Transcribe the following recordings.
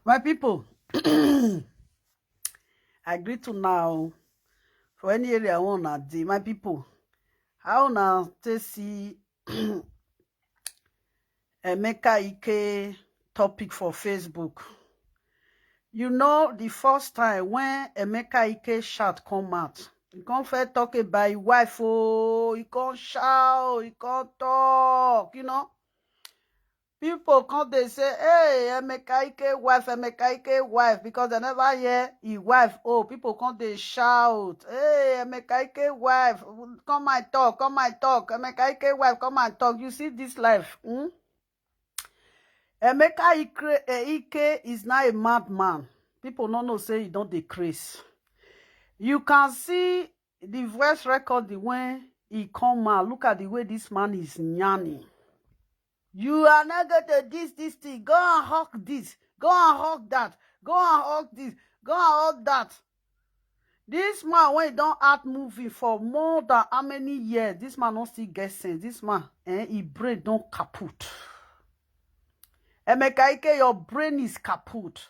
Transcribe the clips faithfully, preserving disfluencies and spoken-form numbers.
My people, I greet you now for any area I want to dey. My people, how una take see Emeka Ike topic for Facebook? You know, the first time when Emeka Ike shout come out, he come first talk about his wife. Oh, he come shout, he come talk, you know. People come dey say, "Hey, Emeka Ike wife, Emeka Ike wife," because they never hear his wife. Oh, people come dey shout, "Hey, Emeka Ike wife, come and talk, come and talk. Emeka Ike wife, come and talk." You see this life, hmm? Emeka Ike, eh, Ike is now a madman. People no know say he don dey craze. You can see the voice record when he come out. Look at the way this man is yarning. "You are not going to this, this thing. Go and hawk this. Go and hawk that. Go and hawk this. Go and hawk that." This man, when he don act movie for more than how many years, this man no still get sense. This man, eh, his brain don kaput. Emeka Ike, your brain is kaput.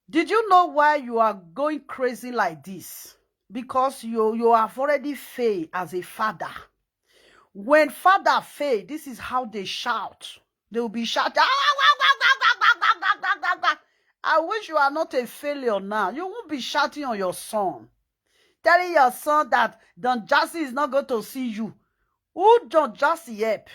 Did you know why you are going crazy like this? Because you, you have already failed as a father. When father fail, this is how they shout. They will be shouting, "Ah, wah, wah, wah." I wish you are not a failure now. You won't be shouting on your son, telling your son that Don Jazzy is not going to see you. Who Don Jazzy help?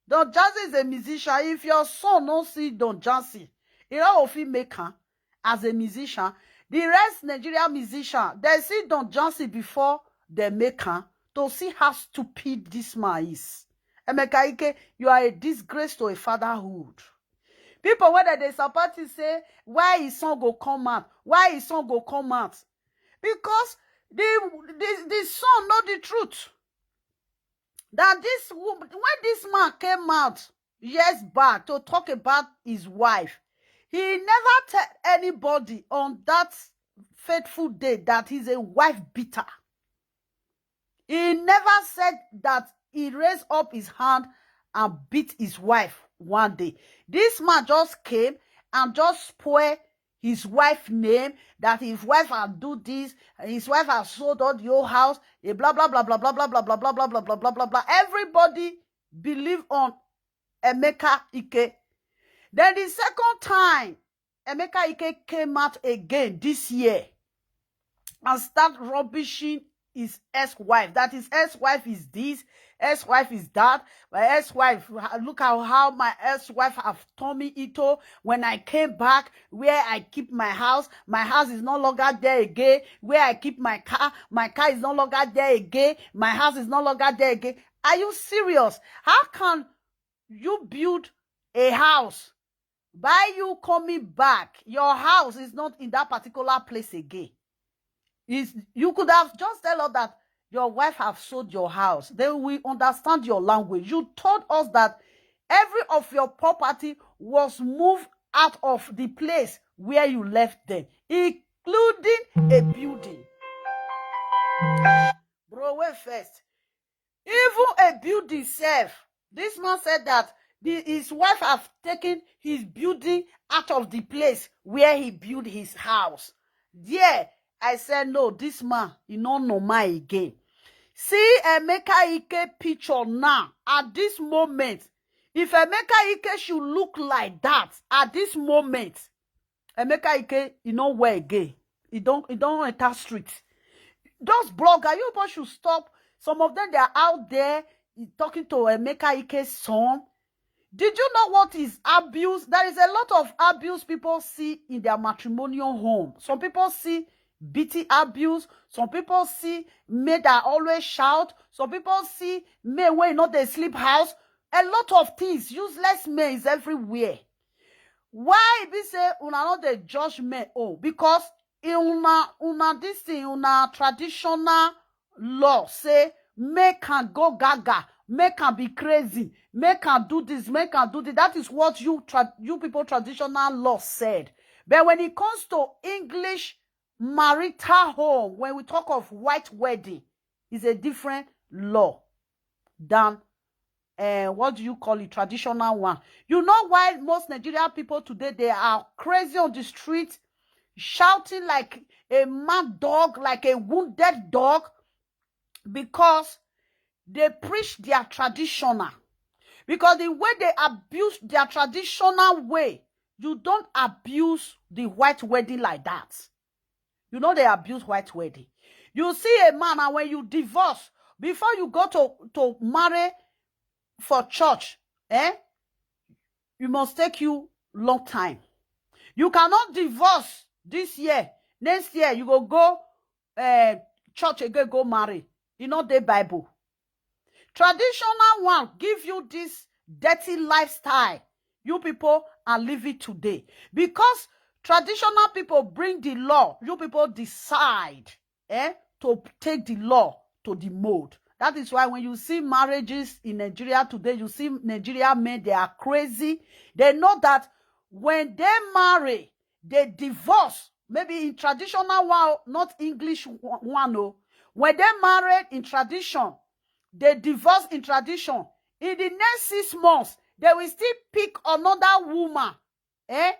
Don Jazzy is a musician. If your son no see Don Jazzy, he no go fit make am as a musician. The rest Nigeria musician, they see Don Jazzy before they make am, to see how stupid this man is. Emeka Ike, you are a disgrace to a fatherhood. People, whether they support you, say, "Why his son go come out? Why his son go come out?" Because the, the, the son know the truth. That this wo-, when this man came out years back to talk about his wife, he never tell anybody on that faithful day that he's a wife beater. He never said that he raised up his hand and beat his wife one day. This man just came and just spoil his wife name, that his wife had do this, his wife has sold out your house, a blah, blah, blah, blah, blah, blah, blah, blah, blah, blah, blah, blah, blah, blah, blah. Everybody believe on Emeka Ike. Then the second time, Emeka Ike came out again this year and start rubbishing his ex-wife. That his ex-wife is this, ex-wife is that. My ex-wife, ha-, look at how my ex-wife have turned me into. When I came back, where I keep my house, my house is no longer there again. Where I keep my car, my car is no longer there again. My house is no longer there again. Are you serious? How can you build a house? By you coming back, your house is not in that particular place again. Is, you could have just tell us that your wife have sold your house. Then we understand your language. You told us that every of your property was moved out of the place where you left them, including a building. Bro, wait first. Even a building sef. This man said that the, his wife have taken his building out of the place where he built his house. There, I said, "No, this man, he no normal again." See Emeka Ike picture now, at this moment. If Emeka Ike should look like that at this moment, Emeka Ike, he no well again. He don, he don enter street. Those blogger, you people should stop. Some of them, they are out there, eh, talking to Emeka Ike's son. Did you know what is abuse? There is a lot of abuse people see in their matrimonial home. Some people see beating abuse. Some people see men that always shout. Some people see men wey no dey sleep house. A lot of things, useless men is everywhere. Why e be say una no dey judge men? Oh, because una una this thing, una traditional law say make am go gaga, make am be crazy, make am do this, make am do this. That is what you tra- you people traditional law said. But when it comes to English marital home, when we talk of white wedding, is a different law than uh, what do you call it, traditional one. You know why most Nigerian people today, they are crazy on the street, shouting like a mad dog, like a wounded dog, because they preach their traditional. Because the way they abuse their traditional way, you don't abuse the white wedding like that. You know they abuse white wedding. You see a man, and when you divorce, before you go to to marry for church, eh, you must take you long time. You cannot divorce this year. Next year you go go uh, church again, go marry. You know the Bible. Traditional one give you this dirty lifestyle. You people are living today because traditional people bring the law. You people decide, eh, to take the law to the mold. That is why when you see marriages in Nigeria today, you see Nigerian men, they are crazy. They know that when they marry, they divorce. Maybe in traditional one, not English one, no. When they married in tradition, they divorce in tradition. In the next six months, they will still pick another woman, eh?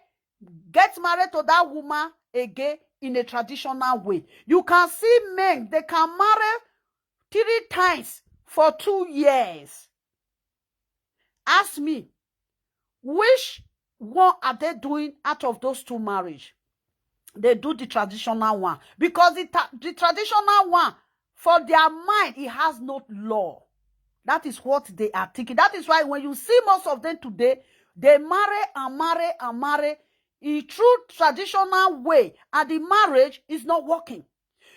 Get married to that woman again in a traditional way. You can see men, they can marry three times for two years. Ask me, which one are they doing out of those two marriage? They do the traditional one because the, the traditional one, for their mind, it has no law. That is what they are thinking. That is why when you see most of them today, they marry and marry and marry. In true traditional way, and the marriage is not working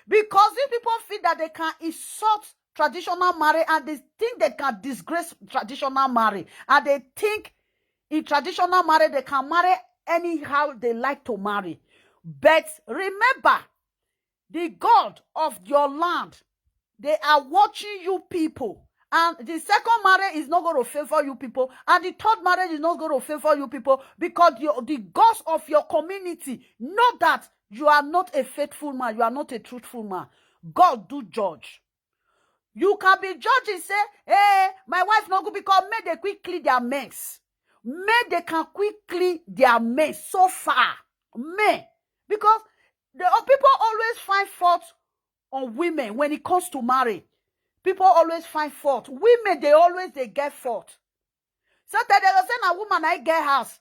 because these people feel that they can insult traditional marriage and they think they can disgrace traditional marriage, and they think in traditional marriage they can marry anyhow they like to marry. But remember, the God of your land, they are watching you people. And the second marriage is not going to favor you people. And the third marriage is not going to favor you people because the, the gods of your community know that you are not a faithful man. You are not a truthful man. God do judge. You can be judging, say, hey, my wife not good because men they quickly their mess. Men they can quickly their mess so far. Men. Because the uh, people always find fault on women when it comes to marriage. People always find fault. Women, they always they get fault. So tell them say na woman I get house.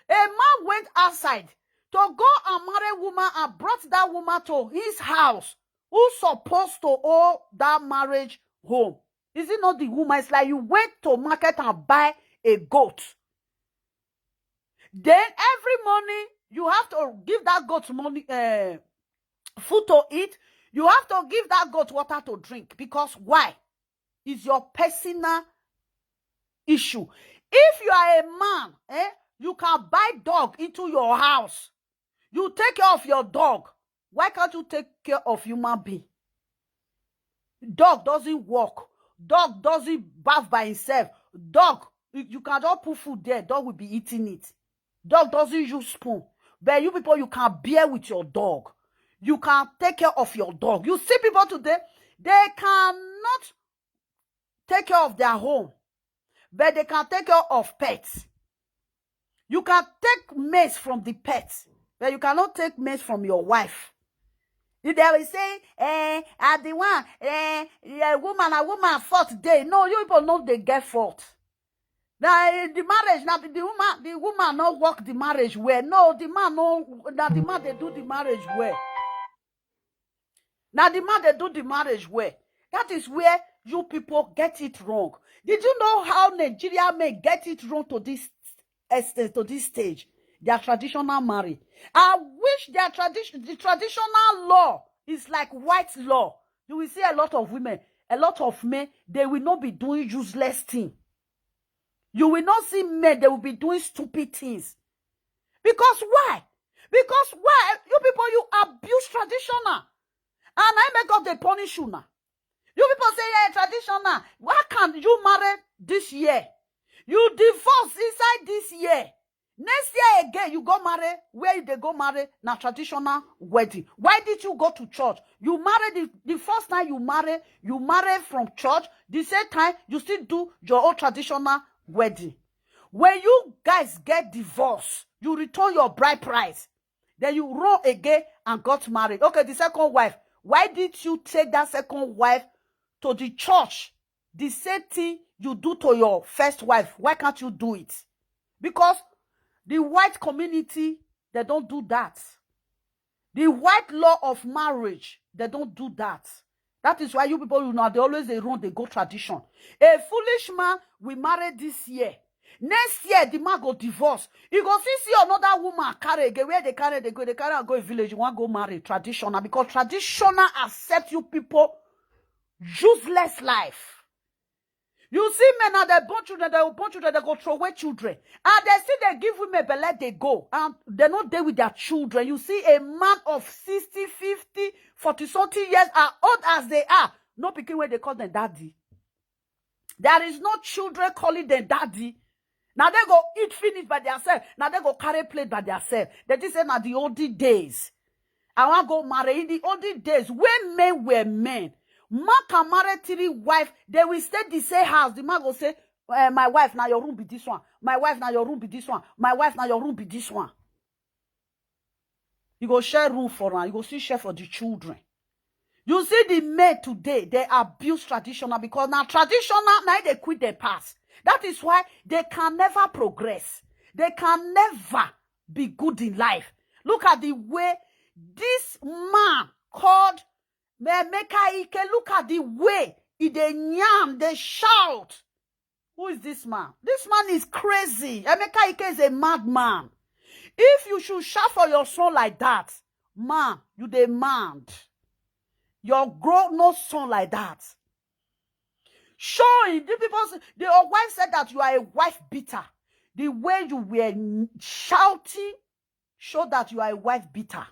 A man went outside to go and marry woman and brought that woman to his house. Who supposed to own that marriage home? Is it not the woman? It's like you went to market and buy a goat. Then every morning you have to give that goat money, uh, food to eat. You have to give that goat water to drink because why? Is your personal issue. If you are a man, eh, you can buy dog into your house. You take care of your dog. Why can't you take care of human being? Dog doesn't walk. Dog doesn't bath by himself. Dog, you can just put food there. Dog will be eating it. Dog doesn't use spoon. But you people, you can bear with your dog. You can take care of your dog. You see people today, they cannot take care of their home, but they can take care of pets. You can take mess from the pets, but you cannot take mess from your wife. If they will say, eh, at the one, eh, a woman, a woman fault day. No, you people know they get fault. Now eh, the marriage, now the woman, the woman not work the marriage well. No, the man no, now the man they do the marriage well. Now the man they do the marriage well. That is where you people get it wrong. Did you know how Nigeria men get it wrong to this extent, to this stage? Their traditional marriage. I wish their tradition, the traditional law is like white law. You will see a lot of women, a lot of men, they will not be doing useless thing. You will not see men, they will be doing stupid things. Because why? Because why? You people, you abuse traditional. And I make God dey punish you now. You people say, yeah, traditional. Why can't you marry this year? You divorce inside this year. Next year again, you go marry. Where you dey go marry? Na traditional wedding. Why did you go to church? You marry the, the first time you marry, you marry from church. The same time, you still do your own traditional wedding. When you guys get divorced, you return your bride price. Then you run again and got married. Okay, the second wife. Why did you take that second wife to the church? The same thing you do to your first wife. Why can't you do it? Because the white community, they don't do that. The white law of marriage, they don't do that. That is why you people, you know, they always they run, they go tradition. A foolish man will marry this year. Next year, the man go divorce. You go see, see another woman carry again. Where they carry, they go, they carry and go a village. You want go marry traditional because traditional accept you people useless life. You see, men are the born children, they will born children, they go throw away children. And they still they give women belle, they go. And they not there with their children. You see a man of sixty, fifty, forty something years, as old as they are, no pikin wey dey call them daddy. There is no children calling them daddy. Now they go eat finish by themselves. Now they go carry plate by themselves. They just say now the olden days. I want go marry in the olden days when men were men. Man can marry three wife. They will stay the same house. The man go say, eh, my wife, now your room be this one. My wife, now your room be this one. My wife, now your room be this one. You go share room for her. You go still share for the children. You see the men today, they abuse traditional because now traditional, now they quit their past. That is why they can never progress. They can never be good in life. Look at the way this man called Emeka Ike. Look at the way he dey nyam, they shout. Who is this man? This man is crazy. Emeka Ike is a madman. If you should shout for your son like that, man, you dey mad. Your grown no son like that. Show him. The people, say- the your wife said that you are a wife beater. The way you were shouting show that you are a wife beater.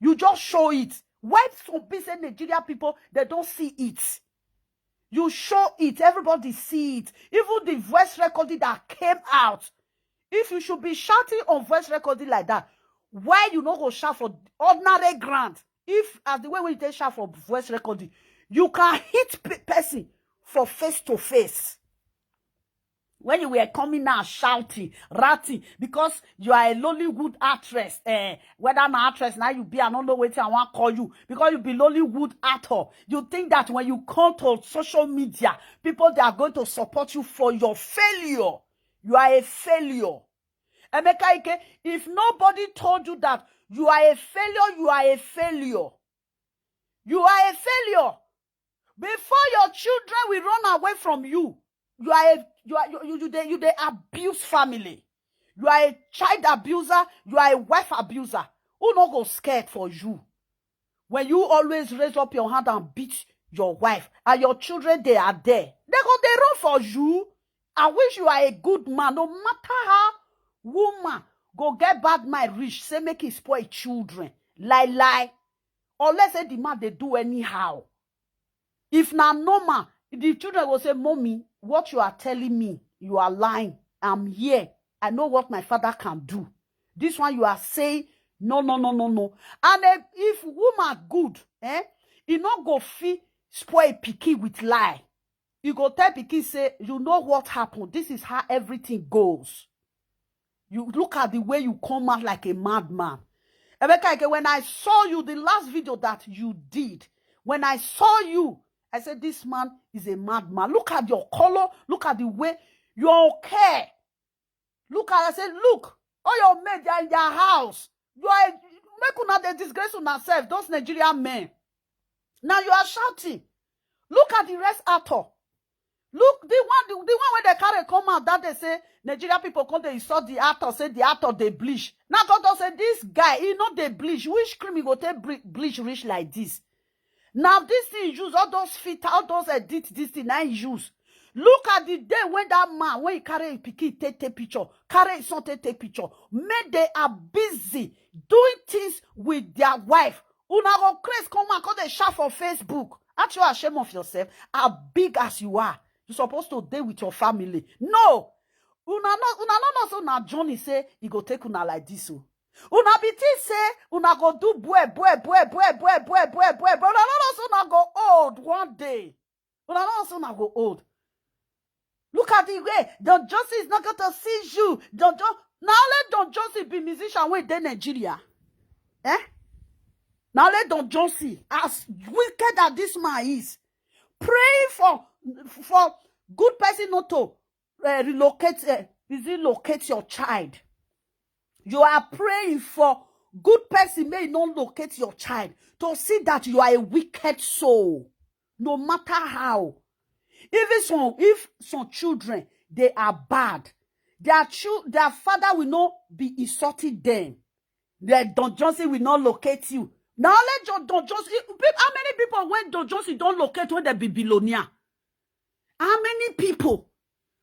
You just show it. Why some people say Nigeria people, they don't see it? You show it. Everybody see it. Even the voice recording that came out. If you should be shouting on voice recording like that, why you no go shout for ordinary grant? If as the way we take shout for voice recording, you can hit pe- person for face to face. When you were coming now shouting, ratting, because you are a Nollywood actress, eh, whether na actress now you be, I don't know wetin I want call you, because you be Nollywood actor. You think that when you come to social media, people they are going to support you for your failure. You are a failure. Emeka Ike, if nobody told you that you are a failure, you are a failure. You are a failure. Before your children will run away from you, you are a you are you you, you, dey, you dey abuse family. You are a child abuser. You are a wife abuser. Who no go scared for you? When you always raise up your hand and beat your wife and your children, they are there. They go they run for you. I wish you are a good man. No matter how woman go get bad mind rich, say make it spoil children. Lie lie. Unless say the man they do anyhow. If na normal, the children will say, "Mommy, what you are telling me, you are lying. I'm here. I know what my father can do. This one you are saying, no, no, no, no, no." And eh, if woman good, eh, e no go fit spoil pikin with lie. You go tell pikin say, "You know what happened. This is how everything goes." You look at the way you come out like a madman. Emeka Ike, when I saw you, the last video that you did, when I saw you, I said, "This man is a madman." Look at your color. Look at the way you don't care. Look at, I said, "Look, all your men, they are in their house. You are make una dey disgrace una self, those Nigerian men." Now you are shouting. Look at the rest actor. Look, the one, the, the one wey they carry come out that they say Nigeria people come they insult the actor, say the actor they bleach. Now God don say this guy, he not they bleach. Which cream he go take ble- bleach rich like this? Now this thing use all those filter, all those edit, this thing I use. Look at the day when that man, when he carry him pikin take take picture, carry his son take take picture, make they are busy doing things with their wife. Una go craze come and come dey shout for Facebook. Aren't you ashamed of yourself? As big as you are, you supposed to dey with your family. No, una no una no know say na Johnny say he go take una like this o. Una be think say una go do bue bue bue bue bue bue bue bue bue. Una no know say una go old one day. Una no know say una go old. Look at the way Don Johnson is not going to see you. Don John, now let Don Johnson be musician wey dey Nigeria. Eh? Now let Don Johnson, as wicked as this man is, praying for for good person not to uh, relocate, uh, relocate your child. You are praying for good person may not locate your child to see that you are a wicked soul, no matter how. Even some, if some children they are bad, their chil- their father will not be insulting them. Then Don Johnson will not locate you. Now let your Don Johnson. How many people when Don Johnson don't locate when they be billionaire? How many people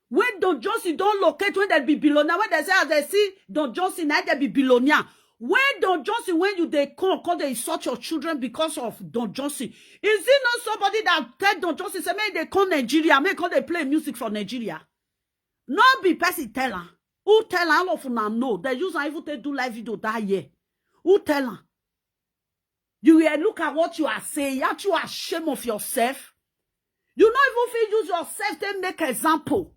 when Don Johnson don't locate when they be billionaire? When they say as they see Don Johnson, now they be billionaire. When Don Johnson, when you they come, come they insult your children because of Don Johnson. Is it not somebody that tell Don Johnson say make they come Nigeria, make come they play music for Nigeria? No be person tell am. Who tell am? All of una know. They use am even take do live video that year. Who tell am? You will look at what you are saying. Aren't you ashamed of yourself? You not even feel use yourself to make example.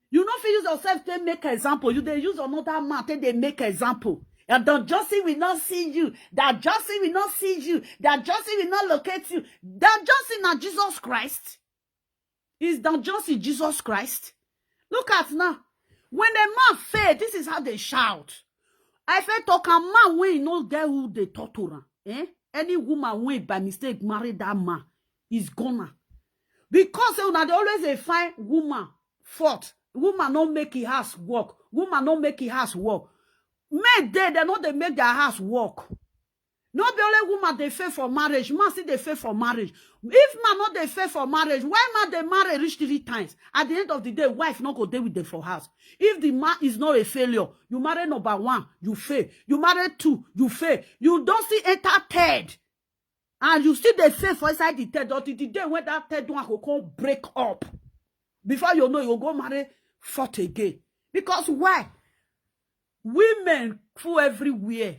You not feel use yourself to make example. You they use another man to they make example. And Don Johnson will not see you. That Johnson will not see you. That Johnson will not locate you. That Johnson na Jesus Christ. Is Don Johnson Jesus Christ? Look at now. When a man fail, this is how they shout. I fail talk a man when he no get who they talk to am. Eh? Any woman when by mistake marry that man is gonna. Because say una dey always dey find woman fault. Woman no make his house work. Woman no make his house work. Men dey, they no dey make their house work. No be only woman dey fail for marriage, man still dey fail for marriage. If man no dey fail for marriage, why man dey marry reach three times? At the end of the day, wife no go dey with them for house. If the man is not a failure, you marry number one, you fail. You marry two, you fail. You don't see enter third. And you still dey fail for inside the third until the day when that third one go come break up. Before you know, you go marry fourth again. Because why? Women fool everywhere.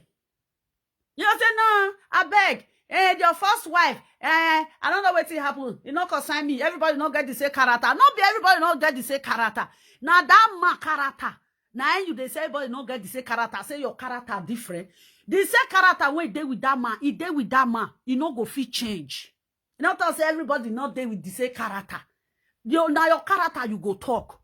You know, say, "No, I beg. Eh, your first wife, eh, I don't know what happen. You no concern me. Everybody no get the same character." No be everybody no get the same character. Now that man character. Now you they say everybody no get the same character. Say your character different. The same character wey dey with that man, he dey with that man. He no go fit change. You know, talk say everybody not dey with the same character. You, now your character you go talk.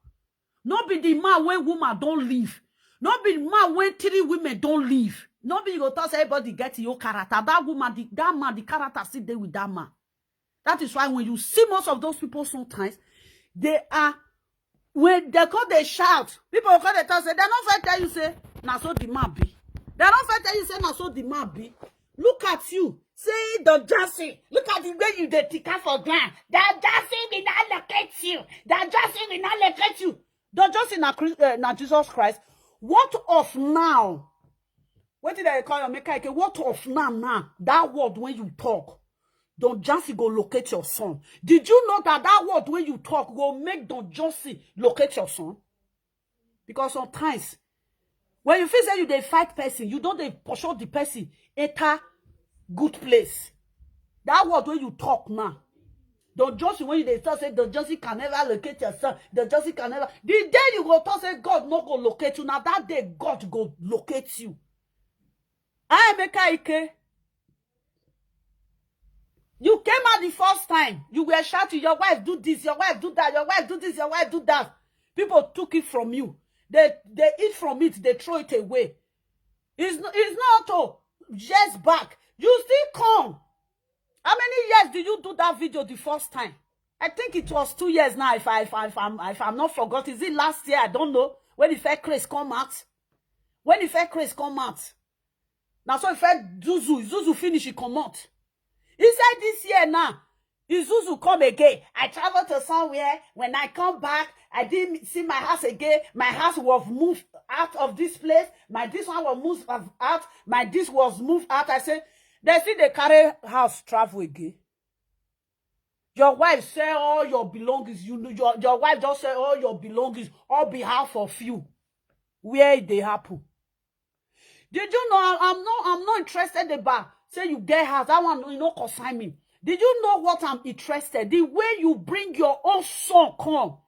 No be the man when woman don't leave. No be the man when three women don't leave. No be you go talk say everybody get your character. That woman, the, that man, the character still dey with that man. That is why when you see most of those people sometimes, they are, when they call they shout, people call they talk say, they don't fit tell you say, "Na so the man be." They don't fit tell you say, "Na so the man be." Look at you. Say Don Johnson. Look at the way you dey tika for ground. That Johnson will not locate you. That Johnson will not locate you. Don Johnson na, Chris- uh, na Jesus Christ. What of now? What did I call you? Make I what of now now? That word when you talk, Don Johnson go locate your son. Did you know that that word when you talk go make Don Johnson locate your son? Because sometimes when you feel say you dey fight person, you don't dey pursue the person enter good place. That word when you talk now, Don Johnson when you dey talk say Don Johnson can never locate your son, Don Johnson can never. The day you go talk say God no go locate you, now that day God go locate you. I make Ike. You came out the first time. You were shouting, "Your wife do this, your wife do that, your wife do this, your wife do that." People took it from you. They they eat from it, they throw it away. It's not, it's not all. Years back, you still come. How many years did you do that video the first time? I think it was two years now. If I if, I, if I'm if I'm not forgot, is it last year? I don't know. When the fair craze come out, when the fair craze come out, now so if I Zuzu Zuzu finish, he come out. He said this year now. Isuzu come again. I travel to somewhere. When I come back, I didn't see my house again. My house was moved out of this place. My this one was moved out. My this was moved out. I say, they see they carry house travel again. Your wife sell all your belongings. You your, your wife just sell all your belongings on behalf of you. Where they happen? Did you know I- I'm not I'm not interested about say you get house? That one you know concern me. Did you know what I'm interested? The way you bring your own son come,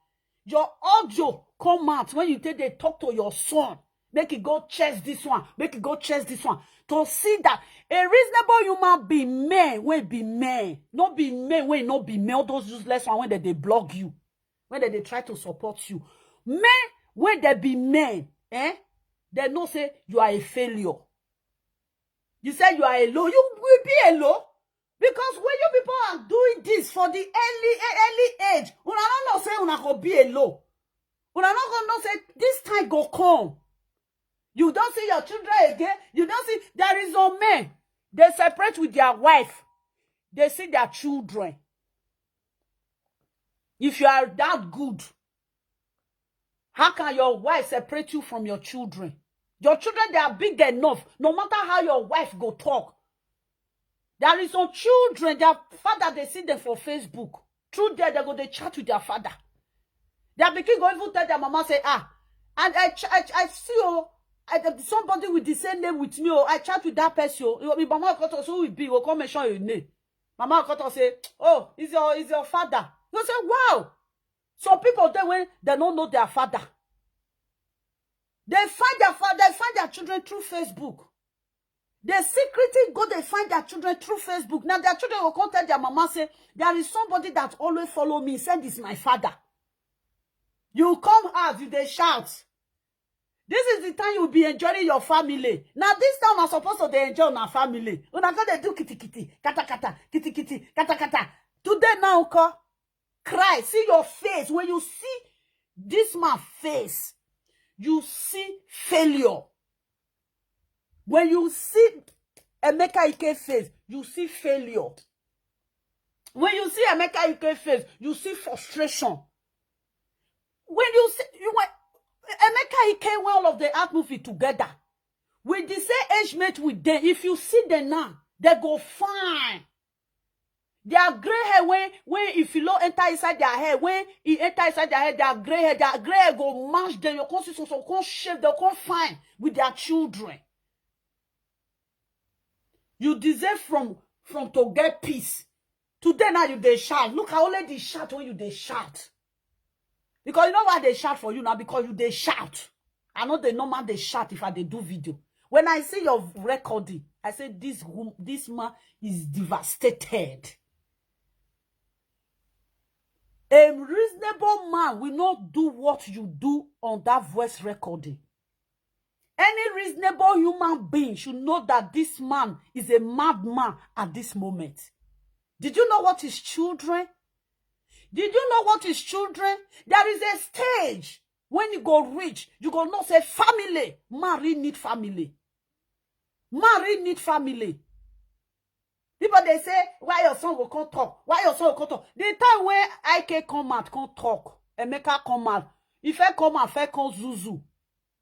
your audio come out when you take they talk to your son. Make it go chase this one. Make it go chase this one. To see that a reasonable human being, men will be men, not be men will not be men. All those useless one when they, they blog you, when they, they try to support you. Men when they be men, eh? They know say you are a failure. You say you are alone. You will be alone because when you people are doing this for the early early age, una no know say una go be alone. Una no go know say this time go come. You don't see your children again. You don't see there is no men. They separate with their wife. They see their children. If you are that good, how can your wife separate you from your children? Your children, they are big enough. No matter how your wife go talk, there is some children, their father, they see them for Facebook. Through there, they go, they chat with their father. Their pikin go even tell their mama, say, ah, and I, ch- I, I see oh, I, somebody with the same name with me, oh, I chat with that person. Oh, your mama go talk, so we be, will come mention your name. Mama go talk, say, oh, is your is your father. You say, wow. Some people they when they don't know their father. They find their father, they find their children through Facebook. They secretly go, they find their children through Facebook. Now their children will come tell their mama, say, there is somebody that always follow me. Said is my father. You come out, you they shout. This is the time you'll be enjoying your family. Now this time I'm supposed to they enjoy my family. Una go they do kitty kitty, kata kata, kitty kitty, kata kata. Today now, call, cry, see your face. When you see this man face, you see failure. When you see Emeka Ike face, you see failure. When you see Emeka Ike face, you see frustration. When you see you were Emeka Ike, when all of the art movie together, with the same age mate with them, if you see them now, they go fine. Their gray hair, when when if you low enter inside their hair, when he enter inside their hair, their gray hair, their gray hair go match them. You come see so so come shave, they come fine with their children. You deserve from from to get peace. Today now you they shout. Look how only they shout when you they shout. Because you know why they shout for you now? Because you they shout. I know the normal they shout if I they do video. When I see your recording, I say this wom- this man is devastated. A reasonable man will not do what you do on that voice recording. Any reasonable human being should know that this man is a madman at this moment. Did you know what his children? Did you know what his children? There is a stage when you go rich, you go not say family. Marry need family. Marry need family. People they say, why your son go come talk? Why your son go come talk? The time when I can come out, come talk, Emeka come out. If I come out, I come Zuzu.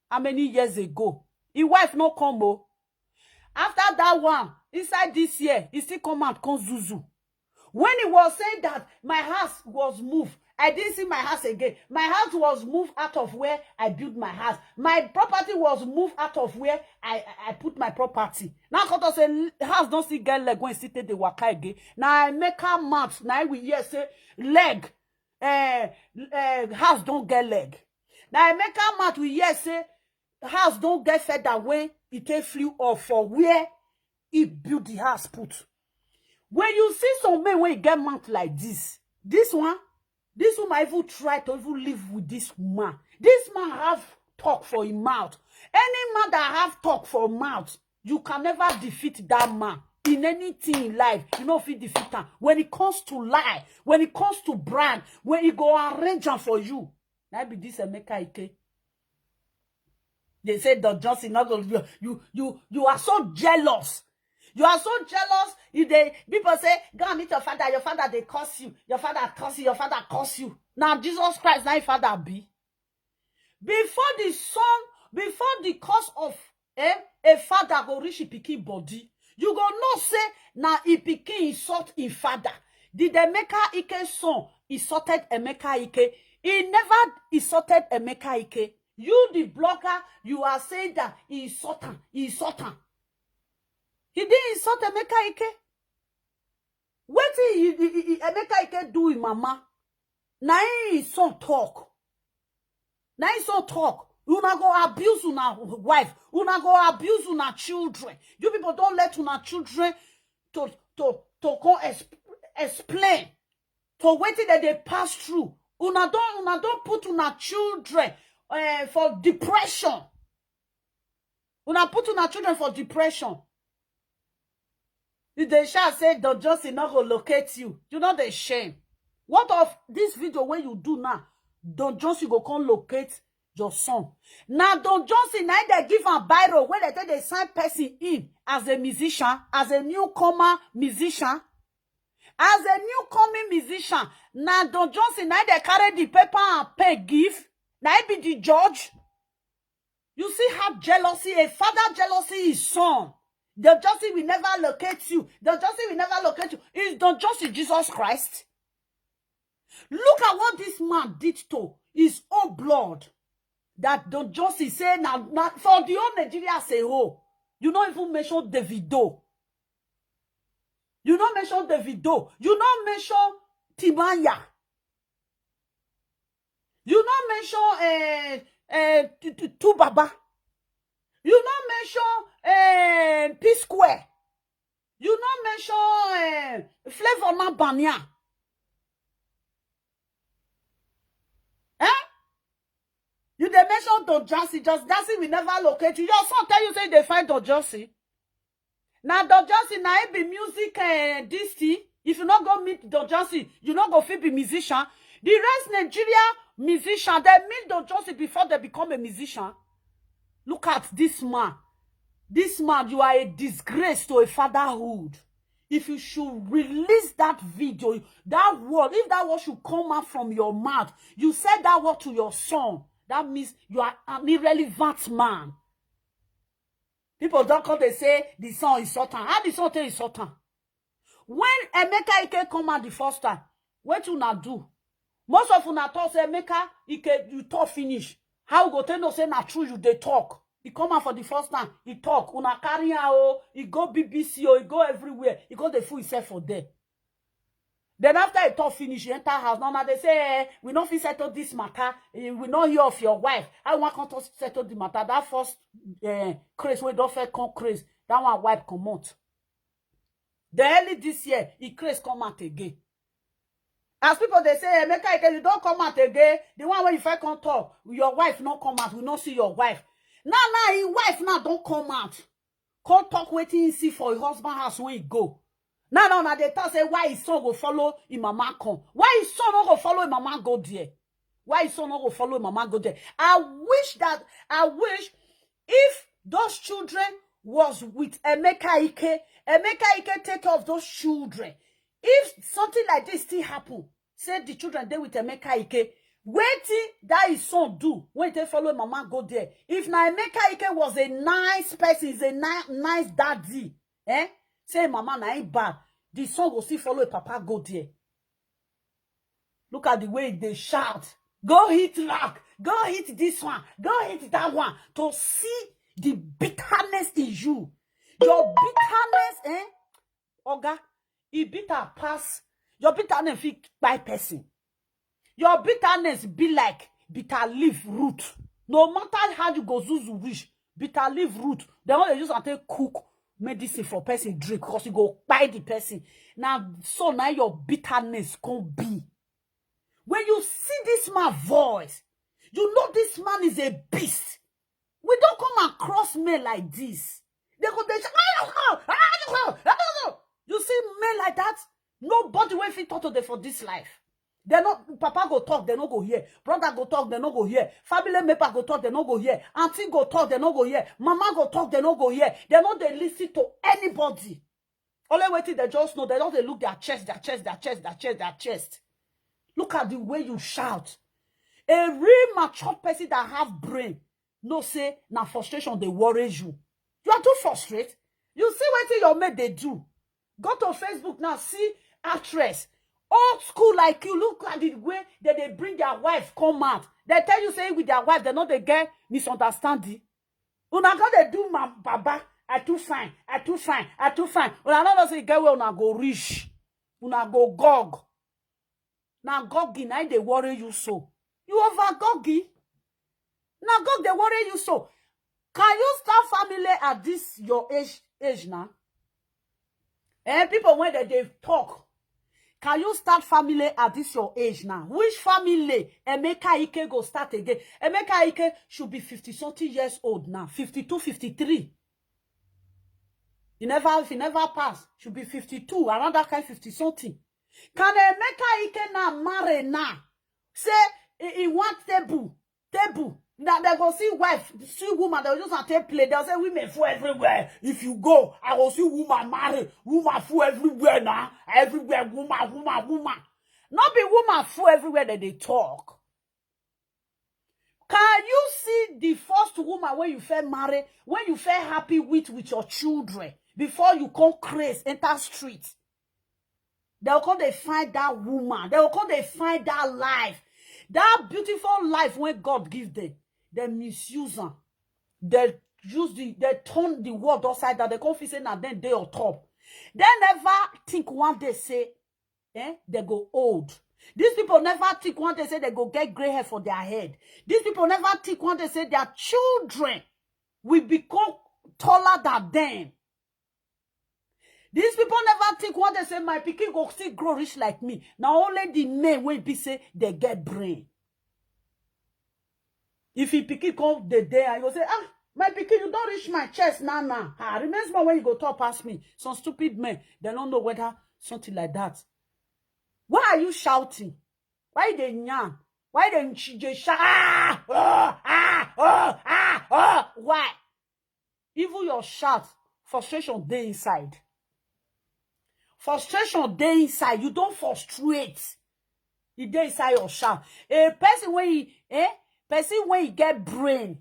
How many years ago? His wife no come oh. After that one, inside this year, he still come out, come Zuzu. When he was saying that my house was moved, I didn't see my house again. My house was moved out of where I built my house. My property was moved out of where I, I, I put my property. Now, Koto say, "L- house don't still get leg when he still take the waka again." Now, I make a mouth. Now, we hear say, leg, eh, eh, house don't get leg. Now, I make a mouth. We hear say, house don't get feather when he take flew off for where he built the house put. When you see some men when he get mouth like this, this one, this woman even try to even live with this man. This man have talk for him mouth. Any man that have talk for mouth, you can never defeat that man in anything in life. You know if he defeat him. When it comes to lie, when it comes to brand, when he go arrange am for you. Now be this Emeka Ike. They say Don Johnson not gonna you you you you are so jealous. You are so jealous. You dey, people say, "Go and meet your father. Your father dey curse you. Your father curse you. Your father curse you." Now Jesus Christ, na him father be. Before the son, before the cause of, eh, a father go reach him pikin body, you go know say na him pikin insult him father. Did Emeka Ike son insulted Emeka Ike? He never insulted Emeka Ike. You, the blogger, you are saying that he insult am, he insult am. He didn't insult Emeka Ike. Wetin he, he, he, Emeka Ike do him mama? Na him son talk. Na him son talk. Una go abuse una wife. Una go abuse una children. You people don't let una children to, to, to come exp-, explain to wetin dem dey pass through. Una don, una don put una children, eh, for depression. Una put una children for depression. If dem shout say Don Johnson no go locate you, you no dey shame. What of this video wey you do now? Don Johnson go come locate your son. Na Don Johnson na him dey give am biro wey dem take dey sign person in as a musician, as a newcomer musician. As a newcoming musician, na Don Johnson na him dey carry the paper and pen give. Na him be the judge. You see how jealousy, a father jealousy his son. Don Johnson will never locate you. Don Johnson will never locate you. Is Don Johnson Jesus Christ? Look at what this man did to his own blood. That Don Johnson say na, na for the whole Nigeria say, "Oh, you no even mention Davido. You no mention Davido. You no mention Timaya. You no mention, eh, eh, Tu-, Tu-, Tu Baba. You no mention, eh, P Square. You no mention, eh, Flavor na Bania." Eh? You dey mention Don Johnson, just Johnson will never locate you. Your son tell you say they find Don Johnson. Na Don Johnson, na him be music, eh, this thing. If you no go meet Don Johnson, you no go fit be musician. The rest Nigeria musician, they meet Don Johnson before they become a musician. Look at this man. This man, you are a disgrace to a fatherhood. If you should release that video, that word, if that word should come out from your mouth, you said that word to your son, that means you are an irrelevant man. People don come dey say the son insult am. How the son take insult am? When Emeka Ike come out the first time, wetin una do? Most of una talk say, "Emeka Ike, you talk finish. How we go take know say na true you dey talk?" He come out for the first time, he talk. Una carry am o, he go B B C o, he go everywhere. He go dey fool himself for there. Then after he talk finish, he enter house. Now, now they say, "Eh, we no fit settle this matter. Eh, we no hear of your wife. How we wan come to settle the matter?" That first, eh, craze wey don first come craze, that one wipe comot. The early this year, he craze come out again. As people dey say, "Emeka Ike, you don come out again. The one wey you first come talk, your wife no come out. We no see your wife." Now, now, him wife now don come out. Come talk wetin he see for him husband house when he go. Now, now, now they talk say why his son go follow him mama come. Why his son no go follow him mama go there? Why his son no go follow him mama go there? I wish that, I wish if those children was with Emeka Ike, Emeka Ike take care of those children. If something like this still happen, say the children dey with Emeka Ike, wetin that his son do when he take follow mama go there? If na Emeka Ike was a nice person, is a ni-, nice daddy, eh? Say mama na him bad, the son go still follow him papa go there. Look at the way they shout. "Go hit rock, go hit this one, go hit that one." To see the bitterness in you. Your bitterness, eh? Oga, e bitter pass. Your bitterness fit kpai person. Your bitterness be like bitter leaf root. No matter how you go zuzu reach, bitter leaf root, they only use and take cook medicine for person drink because e go kpai the person. Now, so now your bitterness can be. When you see this man voice, you know this man is a beast. We don't come across men like this. They go, they shout, "Ah, ah, ah, ah, ah, ah." You see men like that, nobody will fit talk to them for this life. They no, papa go talk, they no go hear. Brother go talk, they no go hear. Family member go talk, they no go hear. Auntie go talk, they no go hear. Mama go talk, they no go hear. They no dey listen to anybody. Only wetin they just know, they just dey look their chest, their chest, their chest, their chest, their chest. Look at the way you shout. A real mature person that have brain know say na frustration dey worry you. You are too frustrated. You see wetin your mate dey do. Go to Facebook now, see actress. Old school like you, look at the way that they bring their wife come out. They tell you say with their wife, they no dey get misunderstanding. Una go dey do my baba, I too fine, I too fine, I too fine. Una no know say e get where una go reach. Una go gog. Na gogi na im dey worry you so. You over gogi. Na gog dey worry you so. Can you start family at this your age, age now? Eh, people when they, they talk, can you start family at this your age now? Which family Emeka Ike go start again? Emeka Ike should be fifty something years old now, fifty-two, fifty-three. He never, he never pass. Should be fifty-two, around that kind fifty something. Can Emeka Ike now marry now? Say he, he want table, table. Now they go see wife, see woman. They just want to play. They'll say women fool everywhere. If you go, I go see woman marry, woman fool everywhere now. Everywhere, woman, woman, woman. Not be woman fool everywhere that they talk. Can you see the first woman when you feel married, when you feel happy with with your children, before you come craze enter street? They will come they find that woman. They will come they find that life, that beautiful life when God give them. They misuse them. They use the, they turn the world upside down. They come feel say now then they on top. They never think one day say, eh, they go old. These people never think one day say they go get gray hair for their head. These people never think one day say their children will become taller than them. These people never think one day say my pikin go still grow rich like me. Now only the men will be say they get brain. If he pikin come the day and you go say, ah, my pikin, you don't reach my chest now now. Ah, remain small when you go talk past me. Some stupid men, they don't know whether something like that. Why are you shouting? Why they yarn? Why they, ch- they shout? Ah, oh, ah, oh, ah, oh. Why? Even your shout, frustration dey inside. Frustration dey inside. You don't frustrate. E dey inside your shout. A person when he, eh? Person when he get brain,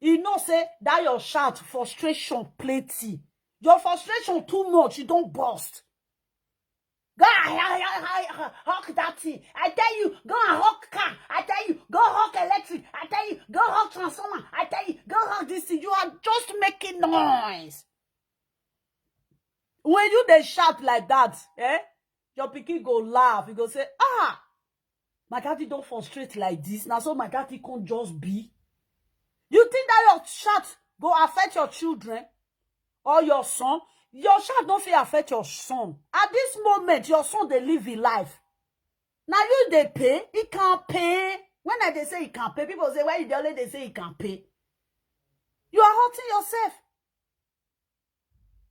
he know say that your shout frustration plenty. Your frustration too much. You don't burst. Go and hawk that thing. I tell you, go and hawk car. I tell you, go hawk electric. I tell you, go hawk transformer. I tell you, go hawk this thing. You are just making noise. When you they shout like that, eh? Your pikin go laugh. You go say, ah, my daddy don't frustrate like this. Now so my daddy can't just be. You think that your shout go affect your children or your son? Your shout don't feel affect your son. At this moment, your son they live in life. Now you they pay, he can't pay. When I they say he can't pay, people say, why you dey always they say he can't pay? You are hurting yourself.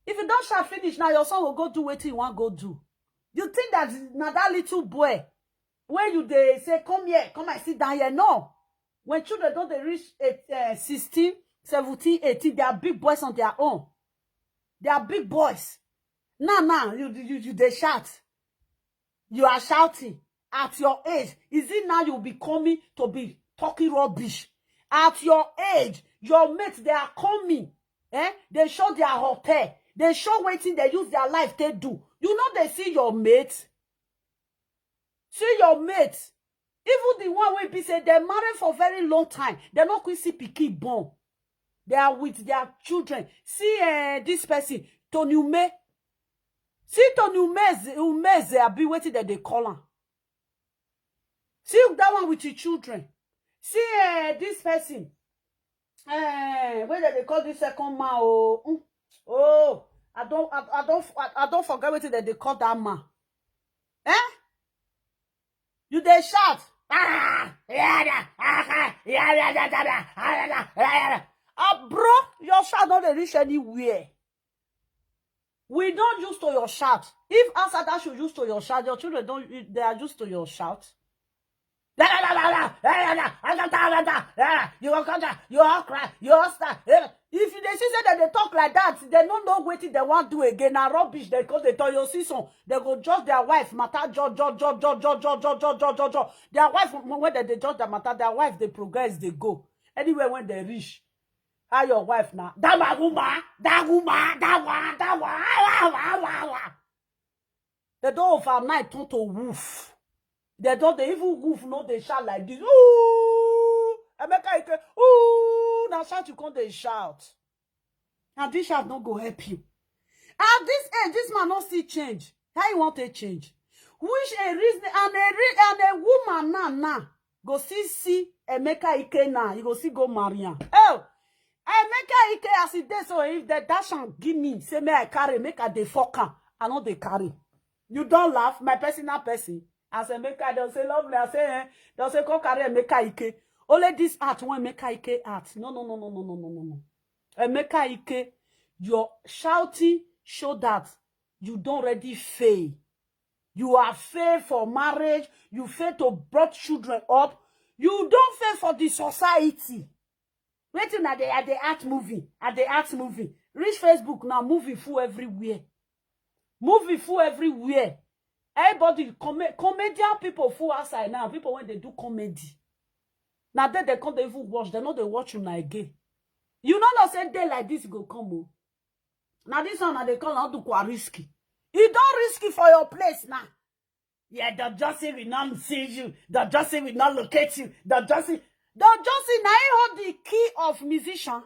If you don't shall finish, now your son will go do what he want go do. You think that now that little boy, where you they say, come here, come and sit down here? No. When children don't they reach eight, uh, sixteen, seventeen, eighteen, they are big boys on their own. They are big boys. Now, now, you, you, you they shout. You are shouting. At your age, is it now you be coming to be talking rubbish? At your age, your mates, they are coming. Eh? They show their hotel. They show wetin they use their life they do. You know they see your mate. See your mate. Even the one wey be say they married for very long time, they no quick see pikin born. They are with their children. See, eh, this person, Tony Ume. See Tony Umeze, Umeze, abi wetin dem dey call am. See that one with his children. See, eh, this person. Eh, wey dem dey call this second man o. Mm. Oh, I don't, I, I don't, I, I don't forget wetin dem dey call that man. Eh? You dey shout. Ah, yeah, yeah, ah, yeah, yeah, yeah, yeah, yeah, yeah, yeah, yeah. Ah, bro, your shout no dey reach anywhere. We don't used to your shout. If Asada should used to your shout, your children don't, they are used to your shout. La, la, la, la, la, la, la, la, la, la, la, la, la, la, you will come down, you all cry, you all start. Eh, if you dey see say dem dey talk like that, dem no know wetin dem wan do again. Na rubbish dem come dey tell you. See some, dem go judge their wife matter, judge, judge, judge, judge, judge, judge, judge, judge, judge, judge. Their wife, when dem dey judge their matter, their wife dey progress, dey go. Anywhere when dem reach, how your wife na? That my woman, that woman, that one, that one, ah, ah, ah, ah, ah. Dem don overnight turn to wolf. Dem don dey even wolf no dey shout like this. Ooh, Emeka Ike, ooh, na shout you come dey shout. And this shout no go help you. At this age, this man no still change. How you want to change? Which a reason and a re, and a woman now now go still see Emeka Ike now. You go still go marry am. Oh, Emeka Ike, as e dey so, if dem dash am give me, say make I carry, make I dey fuck am, I no dey carry. You don laugh, my personal person. As Emeka, dem say love me, I say eh. Dem say come carry Emeka Ike. Only this art wey Emeka Ike art. No, no, no, no, no, no, no, no, no. Emeka Ike, your shouting show that you don already fail. You are fail for marriage. You fail to brought children up. You don fail for the society. Wetin una dey, I dey act movie, I dey act movie. Reach Facebook now, movie full everywhere. Movie full everywhere. Everybody, come, comedian people full outside now. People wey dey do comedy. Na there dem come dey even watch. Dem no dey watch una again. You no know say day like this go come o. Na this one I dey call Odukwa risky. E don risky for your place now. Yeah, Don Johnson will not see you. Don Johnson will not locate you. Don Johnson, Don Johnson, na him hold the key of musician.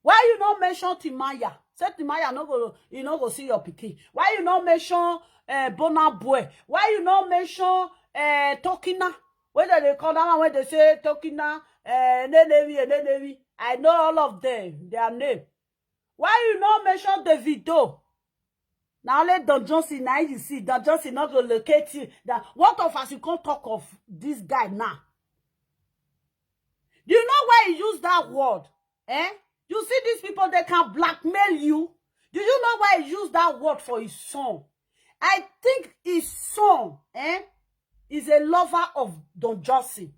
Why you no mention Timaya? Say Timaya no go, you no go see your pikin. Why you no mention uh, Bona Boy? Why you no mention uh, Tokina? Wey dem dey call that one wey dem say Tokina, uh, Nenewi, Nenewi. I know all of them, their name. Why you no mention Davido? Na only Don Johnson na you see. Don Johnson no go locate you. That, what of as you come talk of this guy now? Do you know why he use that word? Eh? You see these people, they can blackmail you. Do you know why he use that word for his son? I think his son, eh, is a lover of Don Johnson.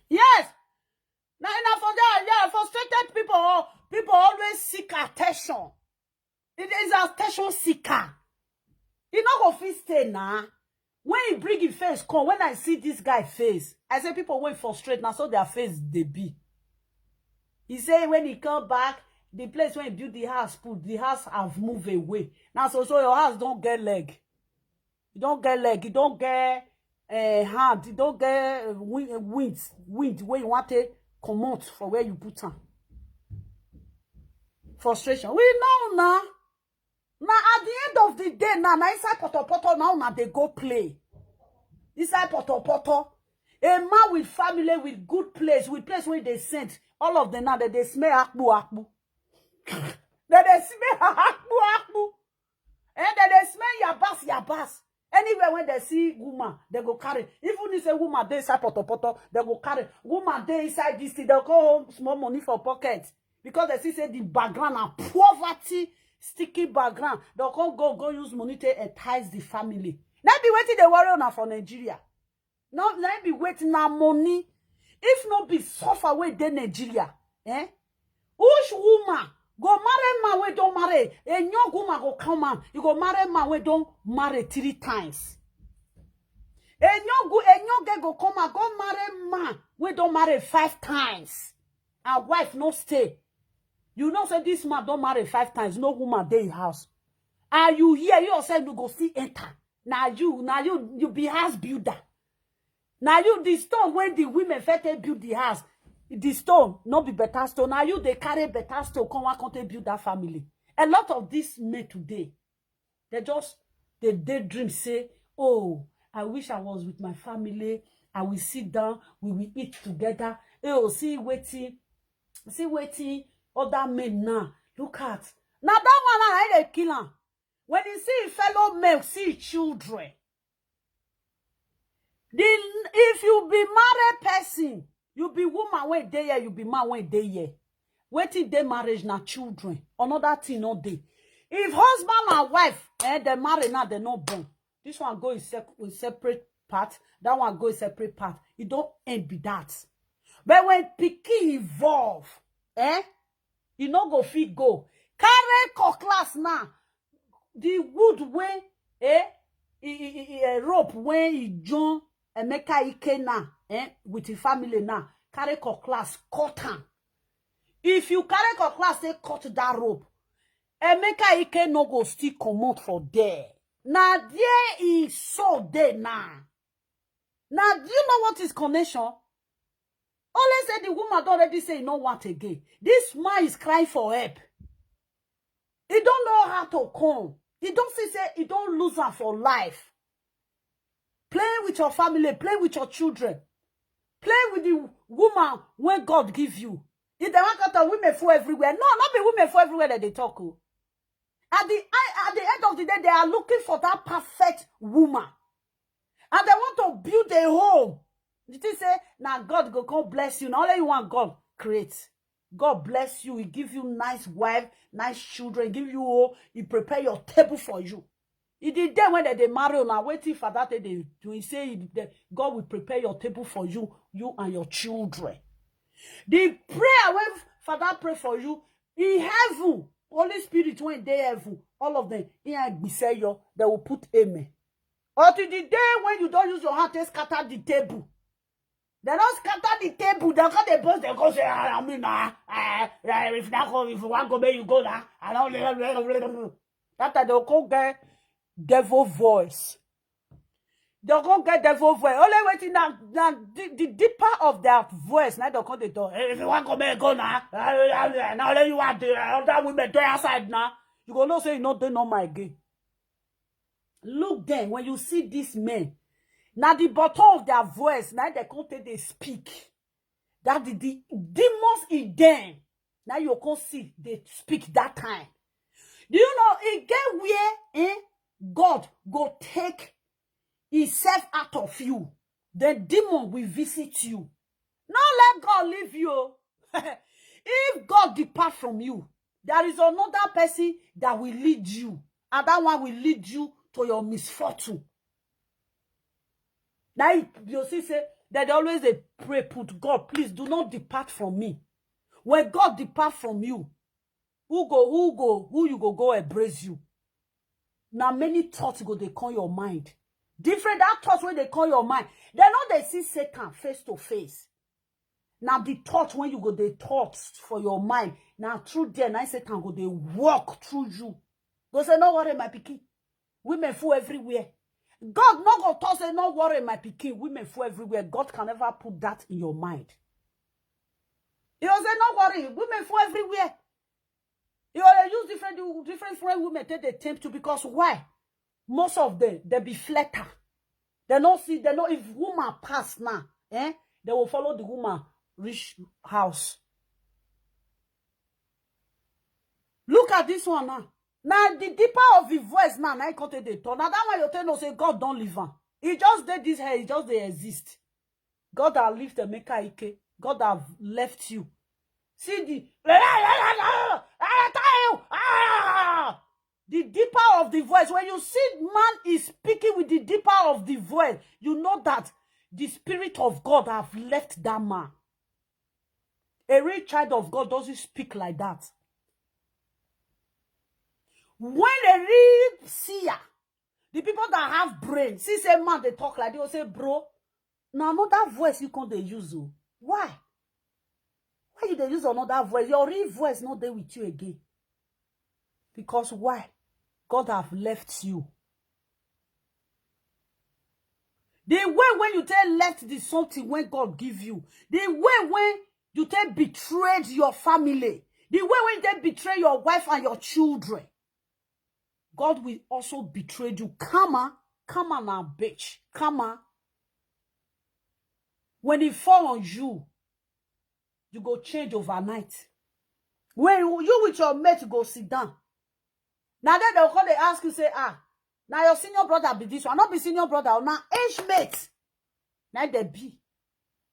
Yes. Now, now for that, yeah, frustrated people, people always seek attention. It is attention seeker. He no go fit stay now. When he bring his face come, when I see this guy face, I say people wey frustrate, na so their face dey be. He say when he come back, the place wey he build the house put, the house have moved away. Na so, so your house don get leg. You don get leg, you don get uh, hand, you don get uh, wind, wind, wind wey you want to comot for where you put am. Frustration. We know now. Now at the end of the day, now, now inside potopoto, now, now they go play. Inside potopoto, a man with family, with good place, with place where they sent, all of them now that they smell akpu akpu. That they smell akpu akpu. And then they smell yabas yabas. Anywhere when they see woman, they go carry. Even if a woman they inside potopoto, they go carry. Woman they inside this thing, they go home small money for pocket. Because they see say the background and poverty, sticky background. They go go go use money to entice the family. Now be waiting the worry now for Nigeria. No, let me wait na money. If no be suffer wey dey Nigeria, eh? Which woman go marry man wey don marry? A young woman go come out, you go marry man wey don marry three times. A young, a young girl go come out, go marry man wey don marry five times. And wife no stay. You know say this man don marry five times, no woman dey him house. And you hear, you yourself no go still enter. Now you, now you, you be house builder. Now you, the stone where the women fit take build the house, the stone no be better stone. Now you they carry better stone come one country build that family. A lot of these men today, they just they daydream say, oh, I wish I was with my family. I will sit down, we will eat together. Oh, see waiting, see waiting. Other men now look at now that one now they kill him. When you see fellow men, see children. The, if you be married person, You be woman wey dey here, you be man wey dey here. Wetin dey marriage na children. Another thing no dey. If husband and wife, eh, dem marry now, dem no born. This one go in, sep in separate part, that one go in separate part. E don end be that. But when pikin evolve, eh, e no go fit go. Carry cutlass now. The wood wey, eh, e, e, e, e, eh, rope wey e join Emeka Ike now, eh, with him family now, carry cutlass, cut am. If you carry cutlass, take cut that rope, Emeka Ike no go still comot for there. Na there e soul dey now. Now, do you know what is connection? Only say the woman don already say e no want again. This man is crying for help. He don't know how to come. He don't see say he don lose am for life. Playing with your family, playing with your children, playing with the woman wey God give you. If dem wan talk, women full everywhere. No, not be women full everywhere that they talk o. At the, at the end of the day, they are looking for that perfect woman. And they want to build a home. You think say, "Now God go come bless you. Now only you want God create." God bless you. He give you nice wife, nice children, give you all. He prepare your table for you. E dey there when they, they marry una, wetin Father take dey do? He say he, the, God will prepare your table for you, you and your children. The prayer wey Father pray for you, in heaven, Holy Spirit wey dey heaven, all of them, in Agbiseyo, they will put amen. Until the day when you don use your hand take scatter the table. They don scatter the table, they come dey boast, they go say, "Ah, I mean, ah, ah, ah, if na go, if you wan go, make you go na." I don, that time they go get devil voice. They go get devil voice. Only wetin na, na the, the deeper of their voice, na they come dey talk. "Eh, if you wan go, make you go na. Ah, ah, ah, na only you are the, ah, other women dey outside na." You go know say you no dey normal again. Look them, when you see these men, na the bottom of their voice, na they come take dey speak. That the, the demons in them, na you come see they speak that time. Do you know, e get where, eh, God go take himself out of you, then demon will visit you. No let God leave you o. If God depart from you, there is another person that will lead you, and that one will lead you to your misfortune. Now you, you see say, they dey always dey pray, put, "God, please do not depart from me." When God depart from you, who go, who go, who you go go embrace you? Na many thoughts go dey come your mind. Different that thoughts wey dey come your mind. They no dey see Satan face to face. Na the thought when you go dey thought for your mind, na through there na Satan go dey walk through you. Go say, "No worry, my pikin. Women full everywhere." God no go talk say, "No worry, my pikin. Women full everywhere." God can never put that in your mind. He go say, "No worry, women full everywhere." You go dey use different, different, different women take dey tempt you, because why? Most of them, they be flatter. They no see, they know if woman pass now, eh, they will follow the woman reach house. Look at this one now. Now the deeper of the voice now, now you come take dey talk. Now that one you tell no say God don leave am. He just dey this hair, he just dey exist. God have left Emeka Ike. God have left you. See the, I tell you, ah, the deeper of the voice. When you see man is speaking with the deeper of the voice, you know that the Spirit of God have left that man. A real child of God doesn't speak like that. When a real seer, the people that have brain, see say man dey talk like, they will say, "Bro, na another voice you come dey use o. Why? Why you dey use another voice? Your real voice no dey with you again." Because why? God have left you. The way when you take left the something when God give you, the way when you take betrayed your family, the way when you take betray your wife and your children, God will also betray you. Karma, karma na bitch. Karma. When it fall on you, you go change overnight. When you, you with your mate go sit down, now then they'll call, they ask you, say, "Ah, now your senior brother be this one." Not be senior brother, now age mate. Now they be.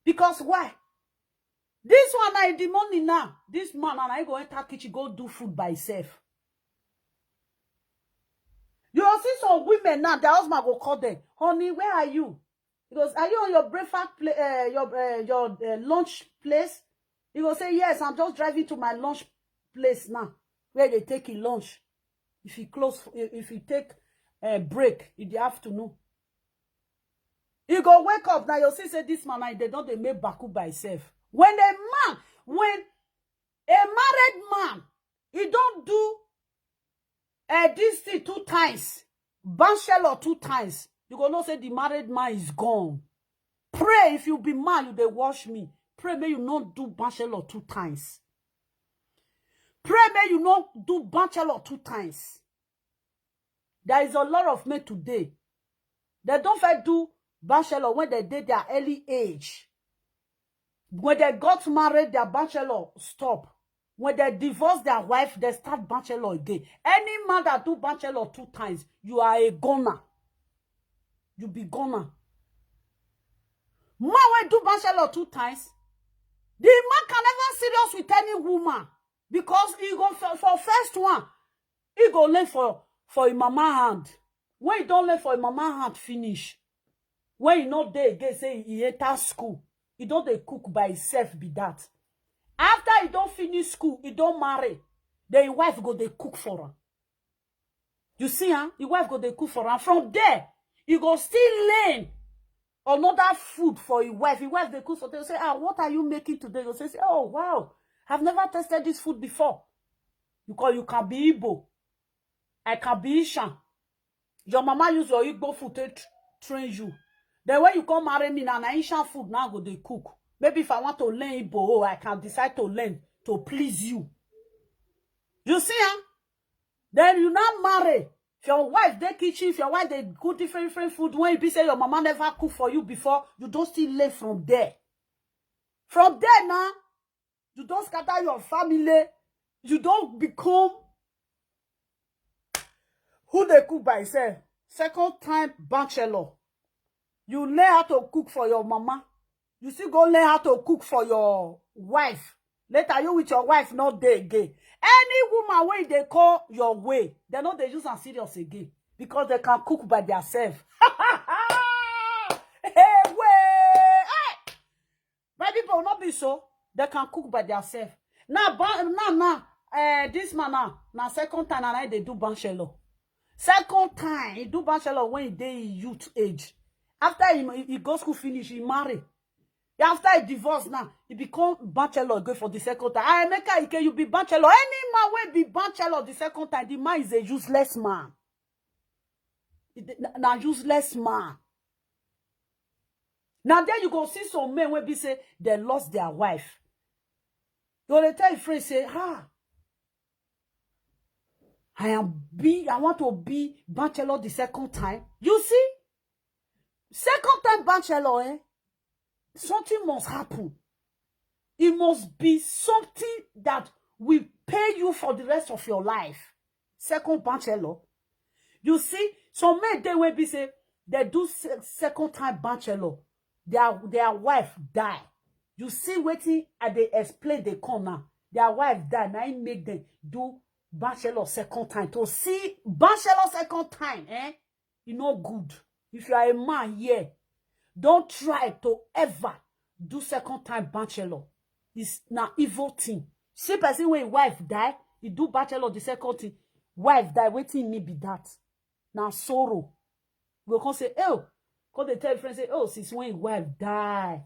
Because why? This one na in the morning now. This man and I go enter kitchen, go do food by himself. You will see some women now, their husband go call them, "Honey, where are you?" He goes, "Are you on your breakfast pla- uh, your uh, your uh, lunch place?" He go say, "Yes, I'm just driving to my lunch place now, where they take a lunch. If he close, if he take a break in the afternoon." He go wake up now, you see say this man, now, they don't they make baku by himself. When a man, when a married man, he don't do uh, this thing two times, bachelor two times, you go know say the married man is gone. Pray if you be man, you dey watch me. Pray may you not do bachelor two times. Pray may you not do bachelor two times. There is a lot of men today. They don't fit do bachelor when they did their early age. When they got married, their bachelor stop. When they divorce their wife, they start bachelor again. Any man that do bachelor two times, you are a goner. You be goner. Man will do bachelor two times. The man can never serious with any woman because he go for, for first one, he go learn for for him mama hand. When he don't learn for him mama hand finish, when he not there again, say he enter school, he don't they cook by himself be that. After he don't finish school, he don't marry. Then his wife go they cook for him. You see, huh? His wife go they cook for him. From there, he go still learn another food for his wife. His wife they cook for them. Say, "Ah, what are you making today?" You say, say, "Oh wow, I've never tasted this food before." Because you can be Igbo, I can be Ishan. Your mama use your Igbo food to tr- train you. Then when you come marry me now, na Ishan food now go they cook. Maybe if I want to learn Igbo, oh, I can decide to learn to please you. You see, huh? Then you now marry. If your wife dey kitchen, if your wife dey cook different different food, when you be say your mama never cook for you before, you don't still learn from there. From there now, you don't scatter your family. You don't become who they cook by himself. Second time bachelor. You learn how to cook for your mama. You still go learn how to cook for your wife. Later, you with your wife not there again. Any woman wey they call your way, they know they use am serious again because they can cook by themselves. Hey, way! Hey! My people, not be so. They can cook by themselves. Now, ba- now, now, uh, this man now, now second time, and I they do bachelor. Second time, he do bachelor when he dey in youth age. After he, he, he go school finish, he marry. After he divorce now, he become bachelor again for the second time. I make it, you be bachelor. Any man will be bachelor the second time. The man is a useless man. He dey- na, na useless man. Now there you go see some men will be say they lost their wife. You will tell your friend say, "Ah, I am be I want to be bachelor the second time." You see, second time bachelor, eh? Something must happen. It must be something that will pay you for the rest of your life. Second bachelor. You see, some men they will be say they do se- second time bachelor. Their their wife die. You see wetin I dey explain dey come now. Their wife die. Now he make them do bachelor second time. To see bachelor second time, eh? E no good. If you are a man here, don't try to ever do second time bachelor. It's na evil thing. See person wey wife die, he do bachelor the second thing. Wife die, wetin me be that? Na sorrow. You go come say, "Oh," come dey tell friend say, "Oh, since when him wife die,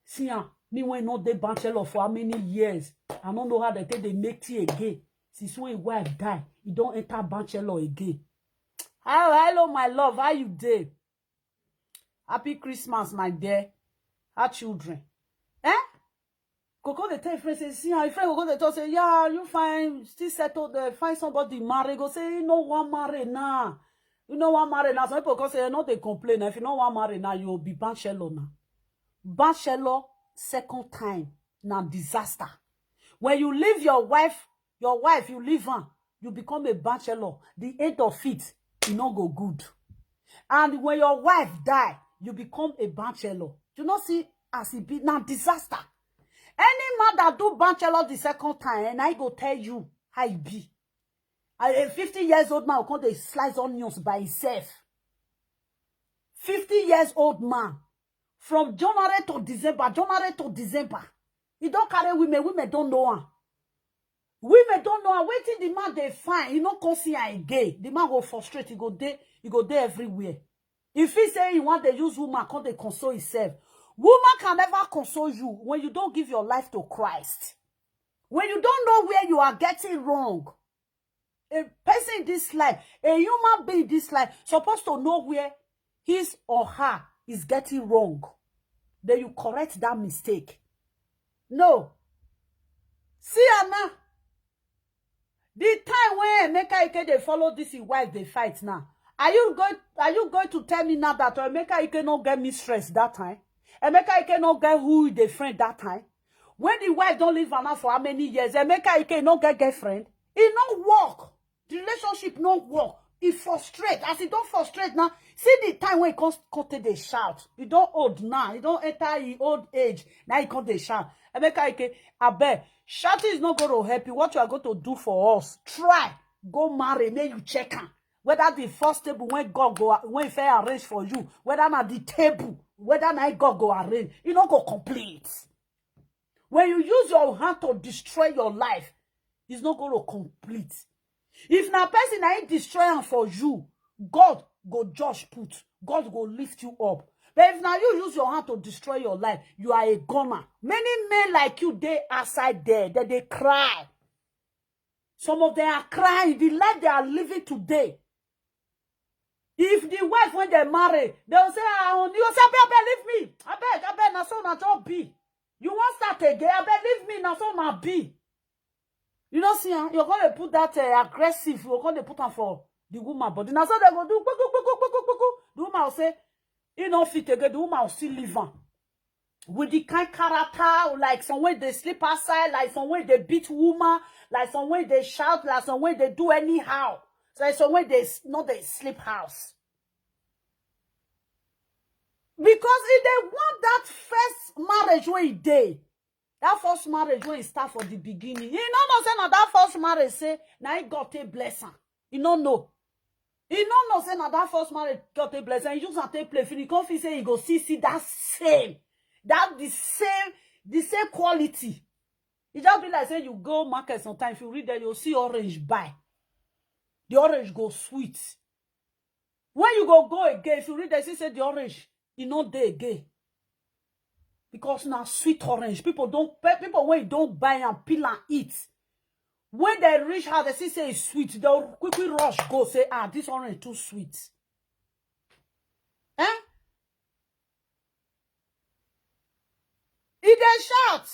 see am, me wey no dey bachelor for how many years, I no know how they take dey make tea again. Since when him wife die, he don't enter bachelor again." How hello my love, how you dey? Happy Christmas, my dear. Her children. Eh? Coco dey tell friend say, "See, my friend Coco dey talk say, yeah, you find still settle there, find somebody marry." Go say, "You know one marry now. You know one marry now." Some people go say, "No, they complain. If you know one marry now, you will be bachelor now." Bachelor second time na disaster. When you leave your wife, your wife, you leave her, you become a bachelor. The end of it, e no go good. And when your wife die, you become a bachelor. You know, see, as it be now disaster. Any man that do bachelor the second time, and I go tell you how e be. A fifty years old man come dey slice onions by himself. Fifty years old man, from January to December, January to December, he don't carry women. Women don't know him. Women don't know him. Waiting the man they find, he no come see him again. The man go frustrate. He go there, he go there everywhere. If he say he want to use woman, come they console himself. Woman can never console you when you don't give your life to Christ. When you don't know where you are getting wrong. A person in this life, a human being in this life, supposed to know where his or her is getting wrong. Then you correct that mistake. No. See, Anna, the time when Emeka Ike they follow this his wife they fight now. Are you going are you going to tell me now that Emeka Ike no get mistress that time? Emeka Ike no get who they friend that time? When the wife don't leave Anna for how many years? Emeka Ike no get girlfriend? He no work. The relationship no work. He frustrate. As he don't frustrate now, see the time when he come, come take the shout. He don't old now. He don't enter his old age. Now he come the shout. Emeka Ike, I bet shouting is not going to help you. What you are going to do for us? Try go marry. May you check am whether the first table when God go when fair arrange for you, whether not the table, whether not God go arrange, you no go complete. When you use your hand to destroy your life, it's not going to complete. If na person na him destroy am for you, God go judge put. God go lift you up. But if now you use your hand to destroy your life, you are a goner. Many men like you, they outside there, that they cry. Some of them are crying. The life they are living today. If the wife when they marry, they will say, ah, you say, abeg, abeg, leave me. Abeg, abeg, na so na job be. You won't start again. Abeg, leave me, na so na be. You know, see, ah, you're gonna put that uh, aggressive, you're gonna put am for the woman body. Now so they go do kpuku, kpuku, kpuku, kpuku. The woman will say, he no fit again. The woman will still leave am. With the kind character, like some way they sleep outside, like some way they beat woman, like some way they shout, like some way they do anyhow. So it's some way they s- not they sleep house. Because if they want that first marriage where he dey, that first marriage when he start for the beginning, he no know say na that first marriage say na he God take bless am. He no know. He no know say na that first marriage God take bless am. He use am take play finish. Come feel say he go see see that same, that the same, the same quality. It just be like say you go market sometimes. If you read there, you'll see orange buy. The orange go sweet. When you go go again, if you read there, see say the orange, e no dey again. Because now sweet orange, people don't pe- people when you don't buy and peel and eat. When they reach house, they see say it's sweet. They'll quickly rush go say, ah, this orange too sweet. Eh? If they shout,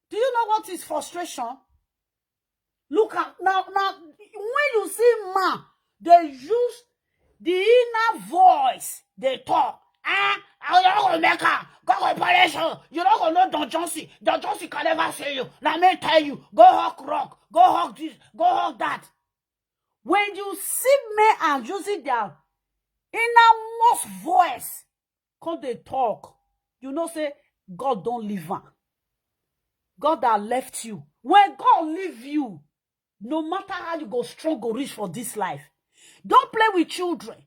do you know what is frustration? Look at now now when you see man, they use the inner voice. They talk. Ah, how you go make am? Go go operation. You don't go know Don Johnson. Don Johnson can never say you. Let me tell you. Go hawk rock. Go hawk this. Go hawk that. When you see men and using their innermost voice, come they talk. You know say God don't leave am. God that left you. When God leave you, no matter how you go strong, go reach for this life. Don't play with children.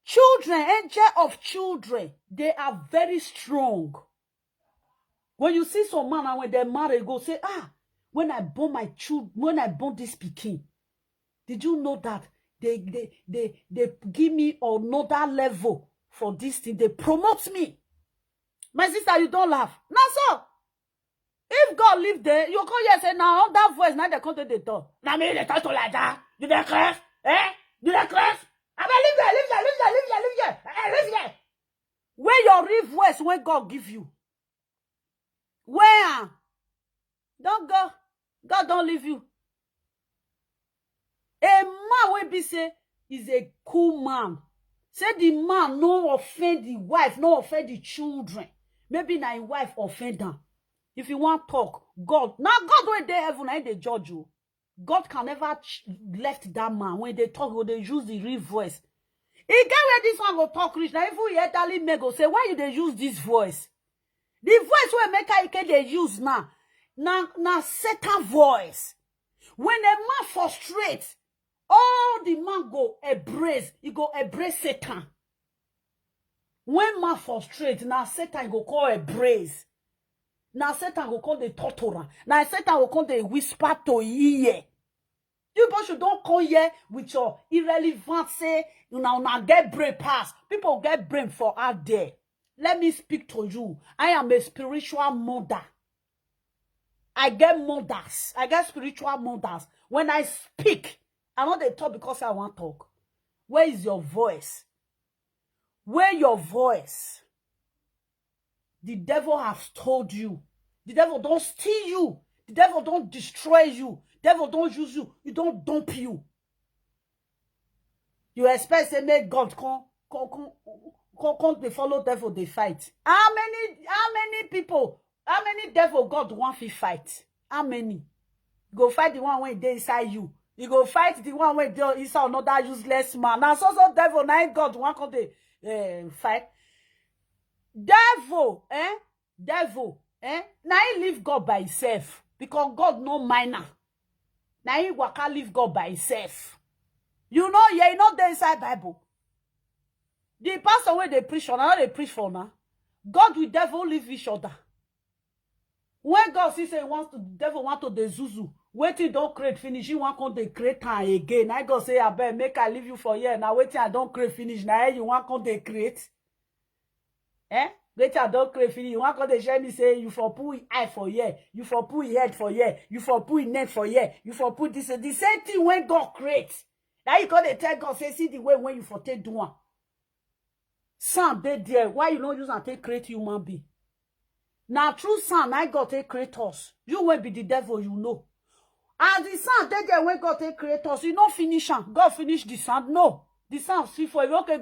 Children, angel of children, they are very strong. When you see some man and when they marry, go say, ah, when I born my child, when I born this pikin, did you know that they they they they give me another level for this thing? They promote me. My sister, you don't laugh. Now so, if God live there, you come here say now that voice now they come to the door. Now me they talk to like that. You dey craze? Eh? You dey craze? I beg leave there, leave there, leave there, leave there, leave there. Eh, leave there. Where your real voice when God give you? Where? Don't go. God don't leave you. A man will be say is a cool man. Say the man no offend the wife, no offend the children. Maybe na him wife offend am. If you want talk, God, now God wey dey heaven, na him dey judge you. God can never ch- left that man when they talk, when they use the real voice. He get where this one go talk reach. Now even elderly men go say, why you dey use this voice? The voice wey Emeka Ike dey use now, na, na Satan voice. When a man frustrate, all the man go embrace, he go embrace Satan. When man frustrate, na Satan go call embrace. Na Satan go come dey torture am. Na Satan go come dey whisper to e ear. You people should don come here with your irrelevant say una, una get brain pass. People get brain for out there. Let me speak to you. I am a spiritual mother. I get mothers. I get spiritual mothers. When I speak, I no dey talk because I wan talk. Where is your voice? Where your voice? The devil has told you. The devil don steal you. The devil don destroy you. Devil don use you. He don dump you. You expect say make God come, come, come, come, come dey follow devil dey fight. How many, how many people, how many devil God wan fit fight? How many? You go fight the one wey dey inside you. You go fight the one wey dey inside another useless man. Na so so devil, na him God wan come dey, eh, fight. Devil, eh? Devil, eh? Na him leave God by himself, because God no mind am. Na him waka leave God by himself. You know, yeah, you know dey inside Bible. The pastor wey dey preach for una, no dey preach for una. God with devil leave each other. When God see say he wants to, devil want to dey zuzu, wetin don create finish, he wan come dey create am again. Na God say, "Abeg, make I leave you for here. Na wetin I don create finish, na you wan come dey create." Eh? Wetin I don create finish, you wan come dey share me say you for put eye for here, you for put head for here, you for put neck for here, you for put this, the same thing wey God create. Na you come dey tell God say, "See the way wey you for take do am." Sand dey there. Why you no use am take create human being? Na through sand na God take create us. You wey be the devil, you know. As the sand dey there wey God take create us, you no finish am. God finish the sand. No. The sand still for you. Okay,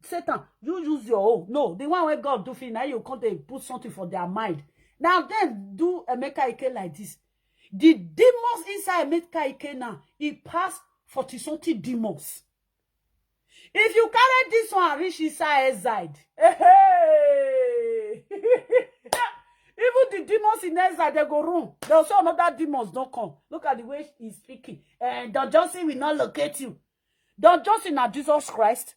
Satan, you use your own. No, the one wey God do finish, na you come dey put something for their mind. Now then do Emeka Ike like this. The demons inside Emeka Ike now, e pass forty something demons. If you carry this one reach inside exile, hey, even the demons in exile, they go run. They'll say another demons don't come. Look at the way he's speaking. And Don Johnson will not locate you. Don Johnson na Jesus Christ.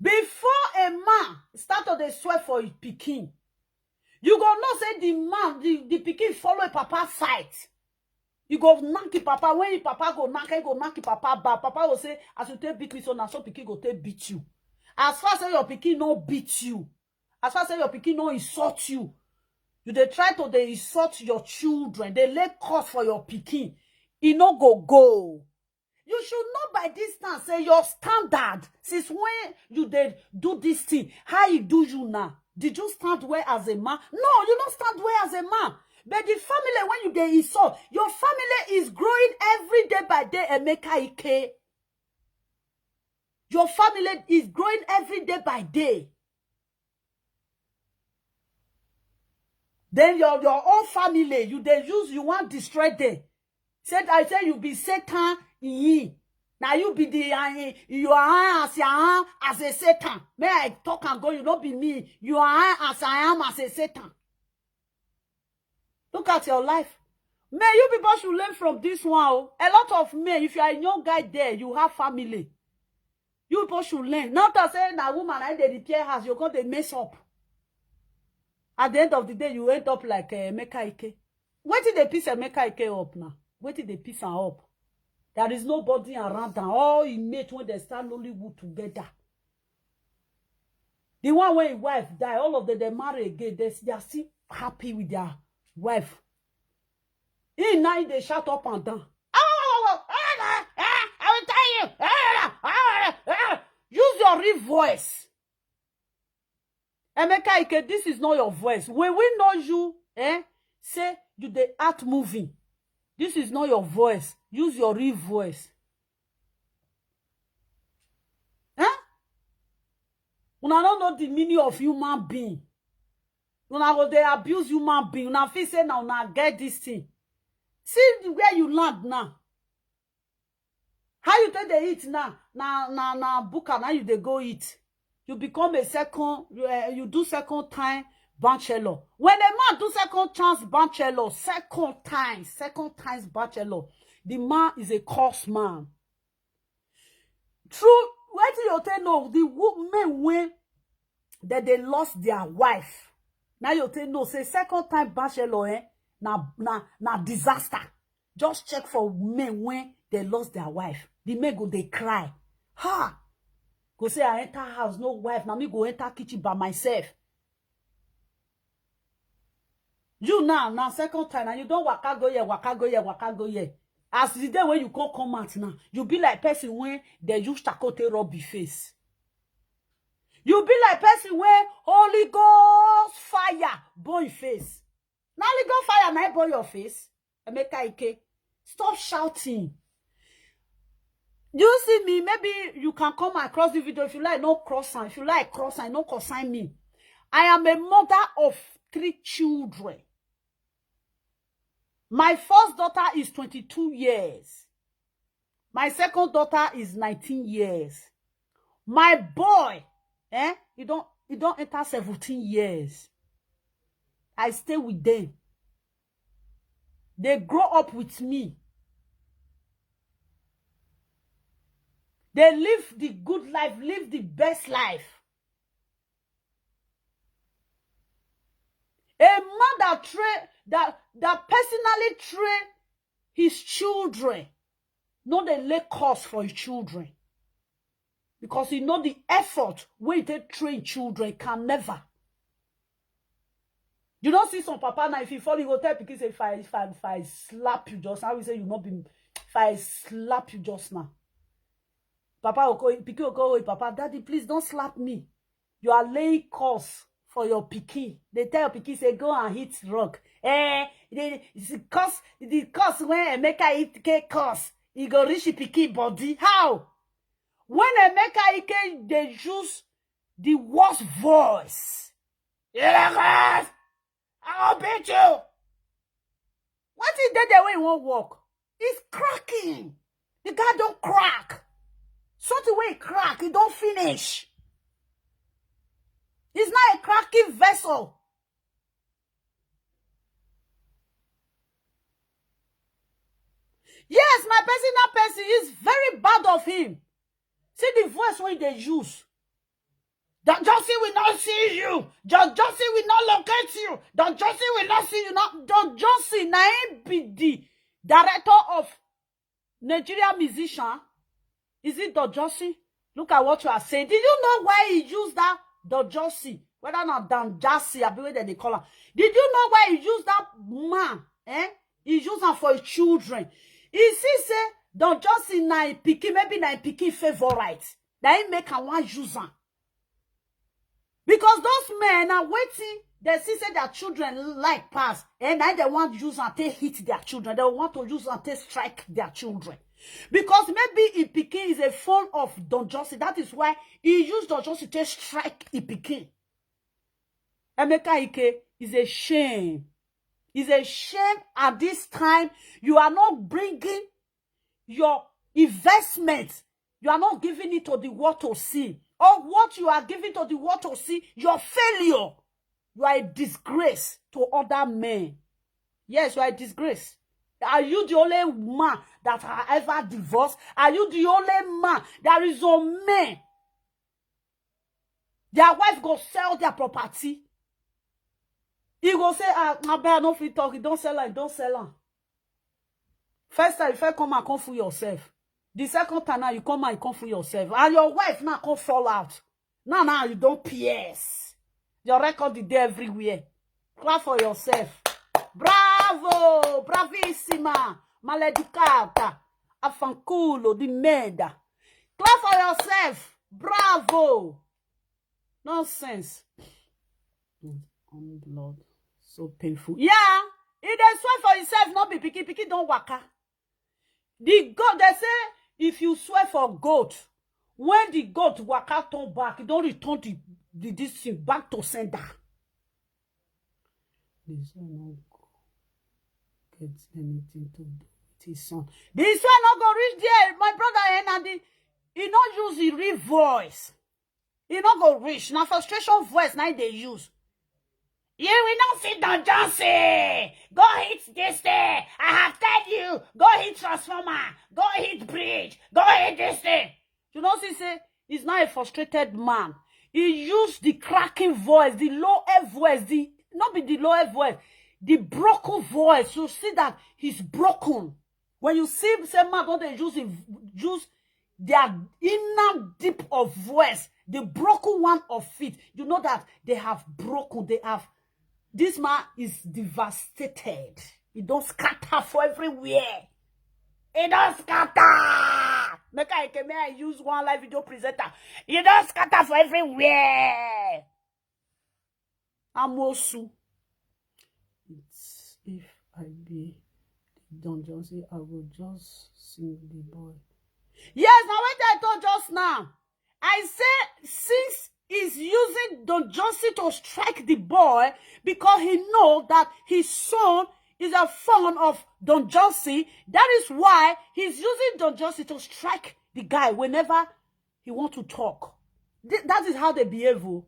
Before a man start to dey swear for him pikin, you go know say the man, the, the pikin follow him papa side. You go knock him papa. When him papa go knock, he go knock him papa back. Papa go say, "As you take beat me, so na so pikin go take beat you." As far as your pikin no beat you, as far as your pikin no insult you, you dey try to dey insult your children, dey lay curse for your pikin, e no go go. You should know by this time say your standard, since when you dey do this thing, how e do you now? Did you stand well as a man? No, you no stand well as a man. But the family wey you dey insult, your family is growing every day by day, Emeka Ike. Your family is growing every day by day. Then your, your own family, you dey use, you wan destroy them. Say, I say you be Satan, eh. Now you be the, uh, you are as, uh, as a Satan. May I talk and go? You no be me. You are as I am as a Satan. Look at your life. Men, you people should learn from this one o. A lot of men, if you are a young guy there, you have family. You people should learn. Not to say na woman, I dey repair house, you come dey mess up. At the end of the day, you end up like, eh, Emeka Ike. Wetin dey piss Emeka Ike up now? Wetin dey piss am up? There is nobody around am. All him mate wey dey start Nollywood together. The one wey him wife die, all of them, they marry again. They, they are still happy with their wife. He now dey shout up and down. "I will tell you." Use your real voice. Emeka Ike, this is not your voice. When we know you, eh, say you dey act moving. This is not your voice. Use your real voice. Eh? Una no know the meaning of human being. Una go dey abuse human being. Una feel say na una get this thing. See the where you land now. How you take dey eat now? Na, na, na buka na you dey go eat. you become a second, uh, you do second time bachelor. When a man do second chance bachelor, second time, second times bachelor, the man is a curse man. True, wetin you take know, the women wey that they lost their wife. Now you take know say second time bachelor, eh, na na na disaster. Just check for men when they lost their wife. The men go they cry. Ha! Go say I enter house, no wife. Now me go enter kitchen by myself. You now, now second time, and you don't waka go here, waka go here, waka go here. As the day when you come come out now, you be like person when they use charcoal take rub your face. You be like person when Holy Ghost fire burn your face. Now Holy Ghost fire now burn your face. Emeka Ike, stop shouting. You see me, maybe you can come across the video. If you like, no cross am. If you like, cross am, no consign me. I am a mother of three children. My first daughter is twenty-two years. My second daughter is nineteen years. My boy, eh, he don't he don't enter seventeen years. I stay with them. They grow up with me. They live the good life, live the best life. A man that train that that personally train his children, no dey lay curse for his children, because he know the effort wey he take train children can never. You don't see some papa now, if you fall, you go tell pikin say, if I if I if I slap you just now, we say you not be if I slap you just now. Papa Oko, pikin Oko, oh, papa, daddy, please don't slap me. You are laying curse for your pikin. They tell your pikin say go and hit rock. Eh, the curse, the curse when Emeka Ike curse, he go reach the pikin body. How? When Emeka Ike they use the worst voice. You dey curse? I will beat you. What is that the way it won't work? It's cracking. The guy don't crack. Something wey crack, it don't finish. It's not a cracking vessel. Yes, my personal person is very bad of him. See the voice wey they use. Don Jossie will not see you. Don Jossie will not locate you. Don Jossie will not see you. Now, Don Jossie, na him be the director of Nigeria musician. Is it Don Jossie? Look at what you are saying. Did you know why he used that Don Jossie? Whether not Don Jossie, I be whether they call her. Did you know why he used that man? Eh? He used her for his children. He see say Don Jossie na him pikin, maybe na him pikin favorite. That he make her one user. Because those men are waiting. They see say their children like pass, and now they want use and take hit their children. They want to use and take strike their children. Because maybe he pikin is a form of Don Jossie. That is why he used Don Jossie to strike he pikin. Emeka Ike is a shame. It's a shame at this time you are not bringing your investment. You are not giving it to the world to see. Or what you are giving to the world to see, your failure. You are a disgrace to other men. Yes, you are a disgrace. Are you the only man that I ever divorced? Are you the only man? There is a man. Their wife go sell their property. He go say, ah, my bad, no fit talk. You don't sell am, don't sell am. First time, you first come and come for yourself. The second time now, you come and come for yourself. And your wife now come fall out. Now, now you don't P S. Your record is there everywhere. Clap for yourself. Bravo, bravissima, maleducata, affanculo di merda. Clap for yourself. Bravo. Nonsense. Mm, Lord, so painful. Yeah, he dey swear for himself, not be pikin. Pikin don't waka. The goat, they say, if you swear for goat, when the goat waka turn back, he don't return the, the this thing back to sender. This one no go get anything to do with his son. This one no go reach there, my brother, eh, and the, he not use the real voice. E no go reach. Na frustration voice na im dey use. You will not sit down, Johnson. Go hit this thing. I have tell you. Go hit transformer. Go hit bridge. Go hit this thing. You know, see, say he's not a frustrated man. He used the cracking voice, the low air voice, the not be the low air voice, the broken voice. You see that he's broken. When you see say man don't they use him, use their inner deep of voice, the broken one of it, you know that they have broken, they have, this man is devastated. He don't scatter for everywhere. He don't scatter. Make I can I use one live video presenter. He don't scatter for everywhere. Amosu. It's if I be Don Johnson, I will just sing the boy. Yes, now what I told just now. I say since he's using Don Johnson to strike the boy because he know that his son is a fan of Don Johnson. That is why he's using Don Johnson to strike the guy whenever he want to talk. Th- that is how they behave. Oh.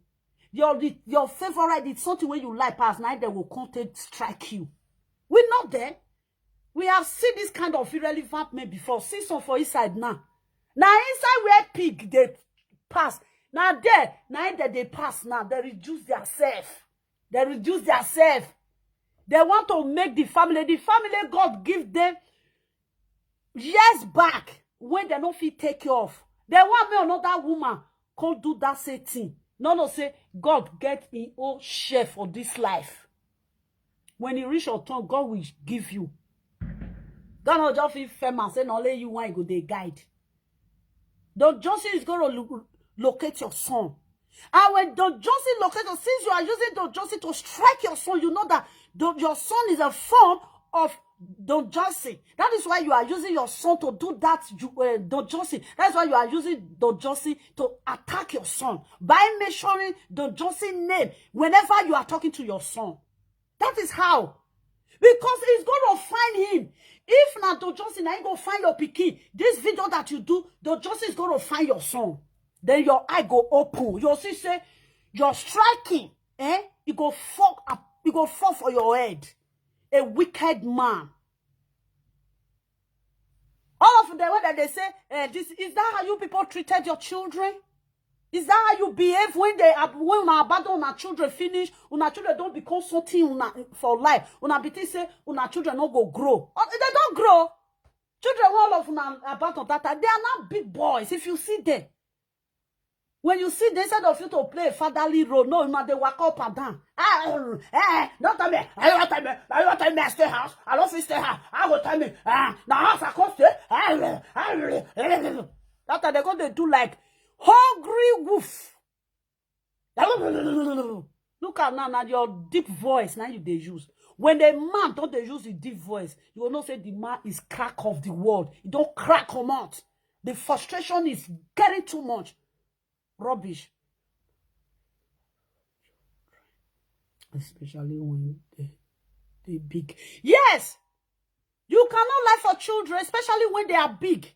Your the, your favorite is something when you like pass now they will come to strike you. We not there. We have seen this kind of irrelevant men before. See some for inside now. Now inside where pig they pass. Now there, now that they pass now, they reduce their self. They reduce their self. They want to make the family, the family God give them years back when they no fit take care of. They want me another woman come do that same thing. No, no, say God get his own share for this life. When you reach your turn, God will give you. God not just feel firm and say, no, only you one go they guide. Don Johnson is going to lo- locate your son. And when Don Johnson locate your, since you are using Don Johnson to strike your son, you know that Don, your son is a form of Don Johnson. That is why you are using your son to do that, you, uh, Don Johnson. That's why you are using Don Johnson to attack your son by mentioning Don Johnson name whenever you are talking to your son. That is how. Because he's going to find him. If not Don Johnson, I go find your pikin. This video that you do, Don Johnson is going to find your son. Then your eye go open. You'll see say you're striking. Eh? You go fuck up. You go fall for your head. A wicked man. All of them, when they say, eh, this is that how you people treated your children? Is that how you behave when they ab- when una abandon una children finish? Una children don't become something una, for life. Una be think say una children no go grow. Oh, they don't grow. Children all of una abandon that time. They are not big boys. If you see them, when you see them, instead of you to play fatherly role, no, una they walk up and down. Ah, eh, don't tell me. I don't tell me. I don't tell me. I stay house. I don't fit stay house. I go tell me. Ah, now house I come stay. Ah, ah, ah. That time they go they do like hungry wolf. Look at now, now your deep voice now you they use. When the man don't they use the deep voice, you will not say the man is crack of the world. You don't crack come out. The frustration is getting too much. Rubbish. Especially when they, they big. Yes, you cannot lie for children, especially when they are big.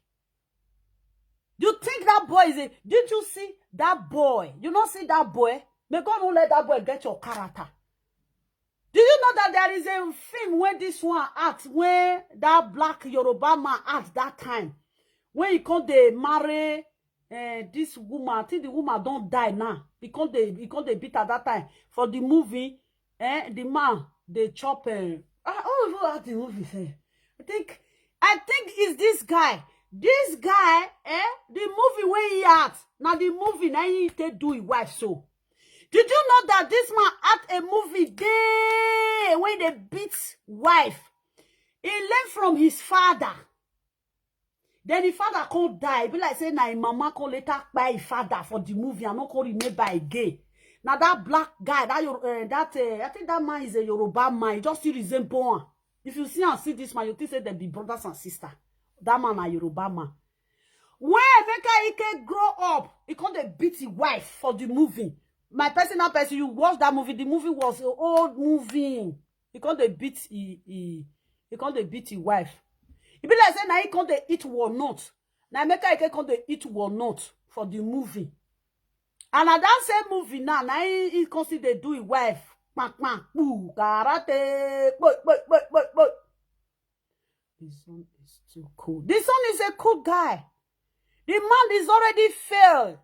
You think that boy is a? Did you see that boy? You not see that boy? May God not let that boy get your character. Do you know that there is a film where this one act, where that black Yoruba man act that time, when he come they marry uh, this woman? I think the woman don't die now. He come they he come they beat at that time for the movie. Eh, the man they chop. Uh, I don't even how the movie say. I think I think it's this guy. This guy, eh, the movie where he act now the movie now he take do his wife so. Did you know that this man act a movie day when they beat wife? He learned from his father. Then the father can't die. Be like say now his mama can later buy his father for the movie and not can remember again. Now that black guy, that your uh, that uh, I think that man is a Yoruba man. He just still resemble one. If you see and see this man, you think say they be brothers and sister. That man a Yoruba man. When Emeka Ike grow up, he come dey beat his wife for the movie. My personal person, you watch that movie. The movie was an old movie. He come dey beat he he he come dey beat his wife. He be like say now he come dey eat walnut. Now Emeka Ike come dey eat walnut for the movie. And na that same movie now, na he, he come still dey do him wife. Kpakpa, kpu, karate, kpo, kpo, kpo, kpo, kpo. The son is too cool. The son is a cool guy. The man is already failed.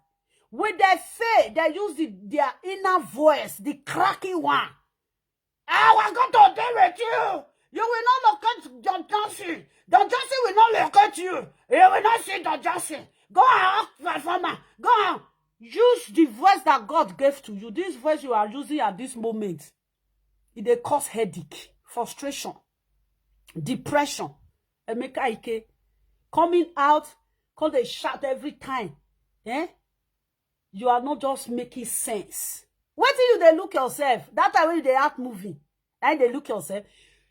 With their faith, they use the, their inner voice, the cracking one. "I will go to be with you. You will not locate Don Johnson. Don Johnson will not locate you. You will not see Don Johnson. Go and ask performer. Go and use the voice that God gave to you." This voice you are using at this moment, it dey cause headache, frustration, depression. Emeka Ike, coming out, come dey shout every time. Eh? You are not just making sense. Wetin you dey look yourself? That time when you dey act movie, na you dey look yourself.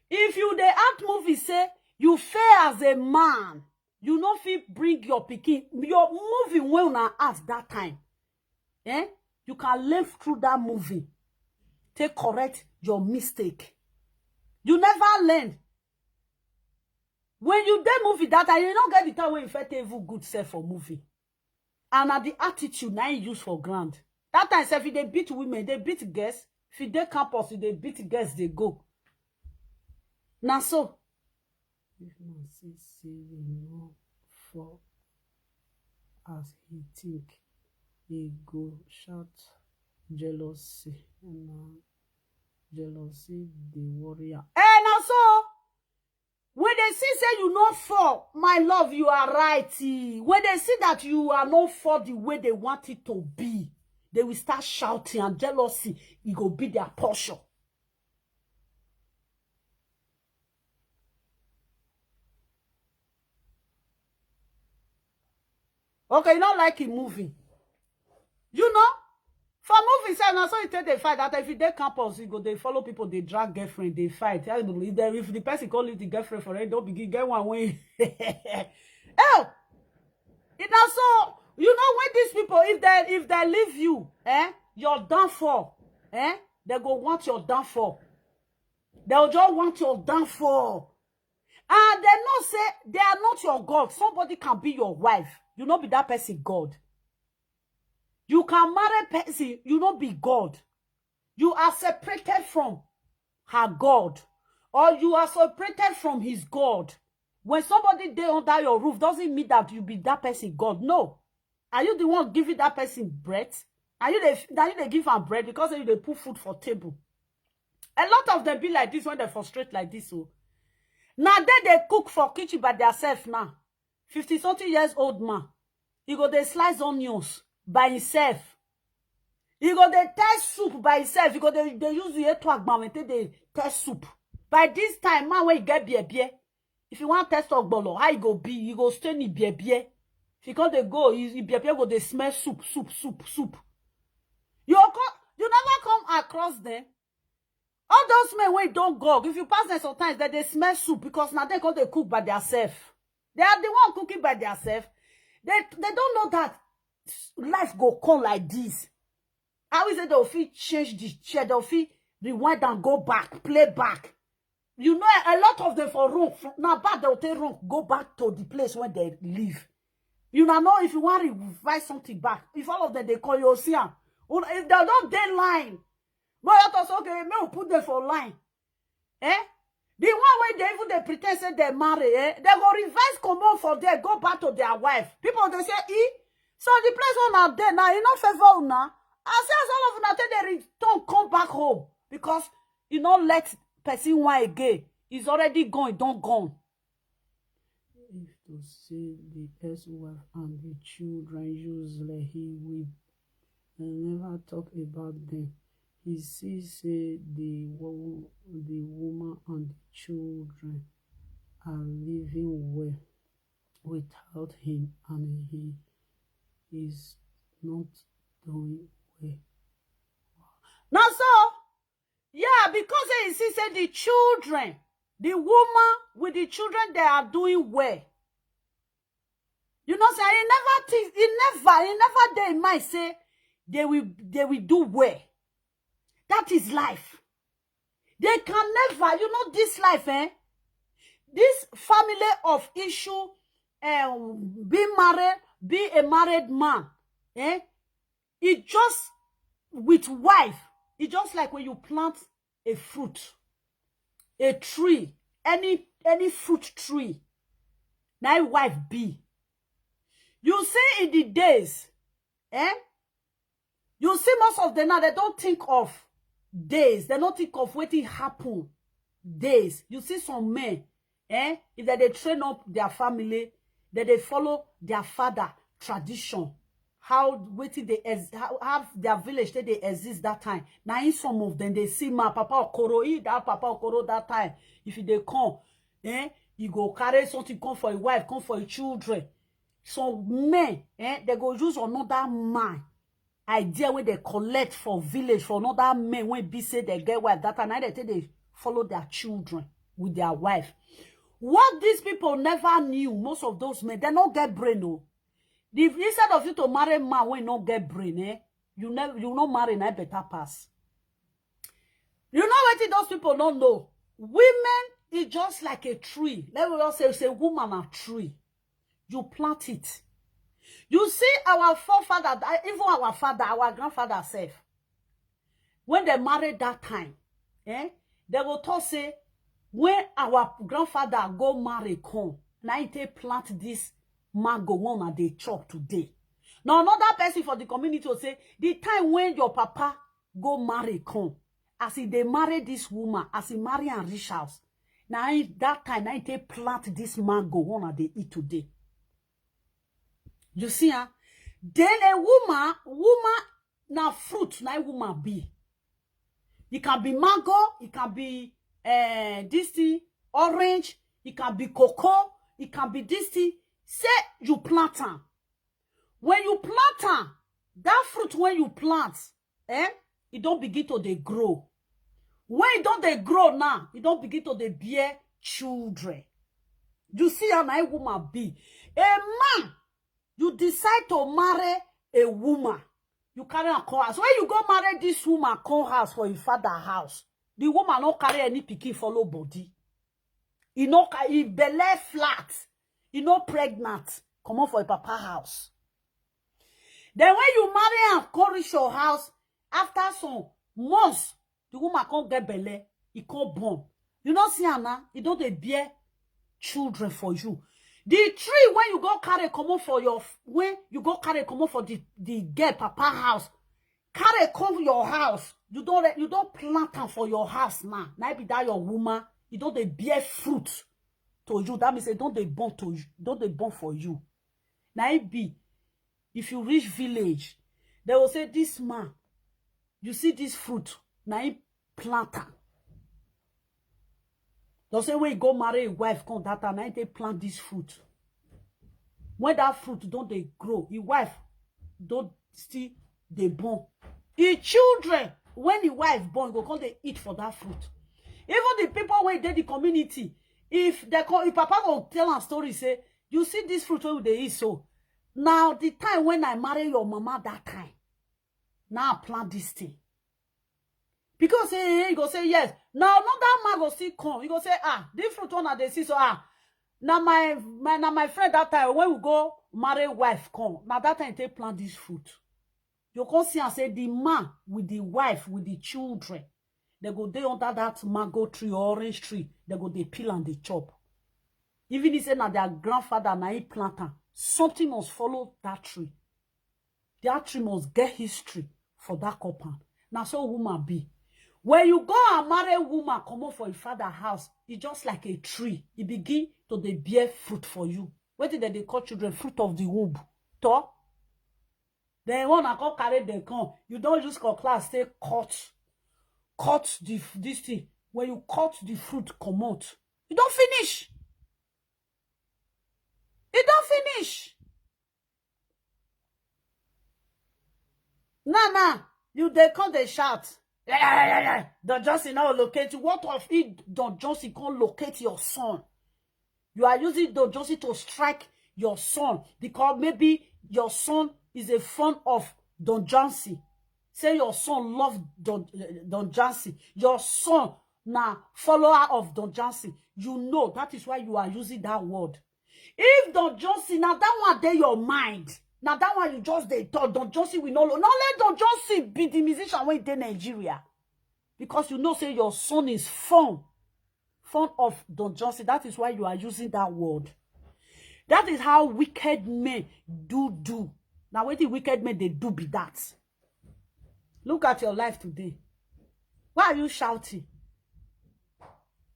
If you dey act movie, say you fail as a man, you no fit bring your pikin, your movie wey una act that time, eh? You can learn through that movie, take correct your mistake. You never learn. When you dey movie that time, you no get the time wey you fit even good self for movie. And na the attitude na him use for ground. That time sef, e dey beat women, dey beat girls. If you dey campus, you dey beat girls, dey go. Na so. If man see say you no fall as he think, he go shout jealousy. Na jealousy dey worry am. Eh, na so. When they see say you no fall, my love, you are right. Eh. When they see that you are not fall the way they want it to be, they will start shouting and jealousy. It go be their portion. Okay, you don't like it moving. You know, for movie sef, na so you take dey fight. That if you dey campus, you go dey follow people, dey drag girlfriend, dey fight. If the, if the person call you the girlfriend for it, don't begin get one way. Oh, it na so, you know, when these people, if they, if they leave you, eh, your downfall, eh, they go want your downfall. They'll just want your downfall. And they know say they are not your God. Somebody can be your wife. You no be that person God. You can marry person, you no be God. You are separated from her God, or you are separated from his God. When somebody dey under your roof, doesn't mean that you be that person God. No. Are you the one giving that person bread? Are you the, are you the give am bread because you dey put food for table? A lot of them be like this when they frustrate like this. So now they, they cook for kitchen by themselves now. Fifty something years old man, he go dey slice onions by himself. He go dey test soup by himself. He go dey, dey use the eto agbanwe take dey test soup. By this time, man, when you get beer, beer, if you want test ogbolo, how you go be? You go stain the beer, beer. If you come dey go, you, you beer, beer go dey smell soup, soup, soup, soup. You go come, you never come across them. All those men wey don gog, if you pass them sometimes, they dey smell soup because na dem come dey cook by theirself. They are the one cooking by theirself. They, they don't know that life go come like this. How is it they fit change the chair? They fit rewind and go back, play back. You know, a lot of them for room, now back they'll take room, go back to the place where they live. You now know if you want to revise something back, if all of them, they call you, see am. Una, if they don't dey line, but you talk say, "Okay, make we put them for line." Eh? The one wey they even dey pretend say they marry, eh? They go revise comot for there, go back to their wife. People dey say, "E? So the place wey una dey now, e no favour una?" I say, as all of una take dey return come back home, because e no let person one again. He's already gone, e don gone. If to say the ex-wife and the children useless, he will never talk about them. He see say the wo-, the woman and the children are living well without him, and he is not doing well. Now so, yeah, because he see say the children, the woman with the children, they are doing well. You know, say he never think, he never, he never dey in mind say they will, they will do well. That is life. They can never, you know, this life, eh? This family of issue, eh, being married, be a married man, eh? It just, with wife, it just like when you plant a fruit, a tree, any any fruit tree. Now wife be. You see, in the days, eh? You see, most of them now, they don't think of days. They don't think of wetin happen days. You see some men, eh? If they, they train up their family, that they follow their father tradition. How, wetin they ex how, how their village they, they exist that time. Now in some of them, they see my papa Okoro, he that papa Okoro that time. If they come, eh? You go carry something, come for your wife, come for your children. Some men, eh, they go use another man idea wey they collect for village for another men wey be say they get wife that time. Na they take they follow their children with their wife. What these people never knew, most of those men, they no get brain. Oh, the instead of you to marry man wey no get brain, eh, you never, you no marry, na better pass. You know what those people don't know? Women is just like a tree. Let me just say, say woman a tree. You plant it. You see, our forefather, even our father, our grandfather self, when they married that time, eh, they will talk say, when our grandfather go marry come, now he take plant this mango one and they chop today. Now another person for the community will say, the time when your papa go marry come, as he they marry this woman, as he marry and reach house, now that time now he take plant this mango one and they eat today. You see, huh? Then a woman, woman na fruit na woman be. It can be mango, it can be uh, this thing, orange, it can be cocoa, it can be this thing. Say you plant am. When you plant am, that fruit when you plant, eh, it don't begin to they grow. When it don't they grow now, it don't begin to they bear children. You see how my woman be. A man, you decide to marry a woman. You carry her come house. When you go marry this woman, come house for your father house. The woman not carry any pikin follow body. He no ca- he belly flat. He no pregnant. Come on for your papa house. Then when you marry her, come reach your house, after some months, the woman can't get belly. He can't born. You know, see Anna, he don't they bear children for you. The tree when you go carry come on for your when you go carry come on for the the girl papa house, carry come your house. You don't let you don't plant am for your house now. Now be that your woman, you don't they bear fruit to you. That means they don't they born to you, don't they born for you. Now it be if you reach village, they will say, this man, you see this fruit, now he plant am. They say when he go marry a wife, come that time, now he take plant this fruit. When that fruit don't they grow, his wife don't still they born. His children, when the wife born, go come they eat for that fruit. Even the people when they the community, if they call if papa go tell a story, say, you see this fruit wey they eat so. Now the time when I marry your mama that time, now I plant this thing. Because say he go say yes. Now another man go still come. He go say, ah, this fruit one they see so ah. Now my my now my friend that time when we go marry wife come. Now that time they plant this fruit. You come see and say the man with the wife with the children, they go dey under that mango tree or orange tree. They go dey peel and they chop. Even if say na their grandfather na he plant am, something must follow that tree. That tree must get history for that compound. Now so woman be. When you go and marry woman, come up for your father house, it's just like a tree. It begin to dey bear fruit for you. What did they call children? Fruit of the womb. To? Then one I call carry them come. You don't use cutlass, say cut. Cut the this thing. When you cut the fruit, come out. You don't finish. You don't finish. Nah, nah. You they come they shout. Yeah, yeah, yeah, yeah. Don Johnson now locate you. What of it? Don Johnson can't locate your son. You are using Don Johnson to strike your son because maybe your son is a fan of Don Johnson. Say your son love Don, Don Johnson. Your son now follower of Don Johnson. You know that is why you are using that word. If Don Johnson now that one dey your mind, Now that one you just dey talk, Don Johnson will not lo-, not let Don Johnson be the musician wey dey Nigeria. Because you know say your son is fun. Fun of Don Johnson. That is why you are using that word. That is how wicked men do do. Now what the wicked men they do be that. Look at your life today. Why are you shouting?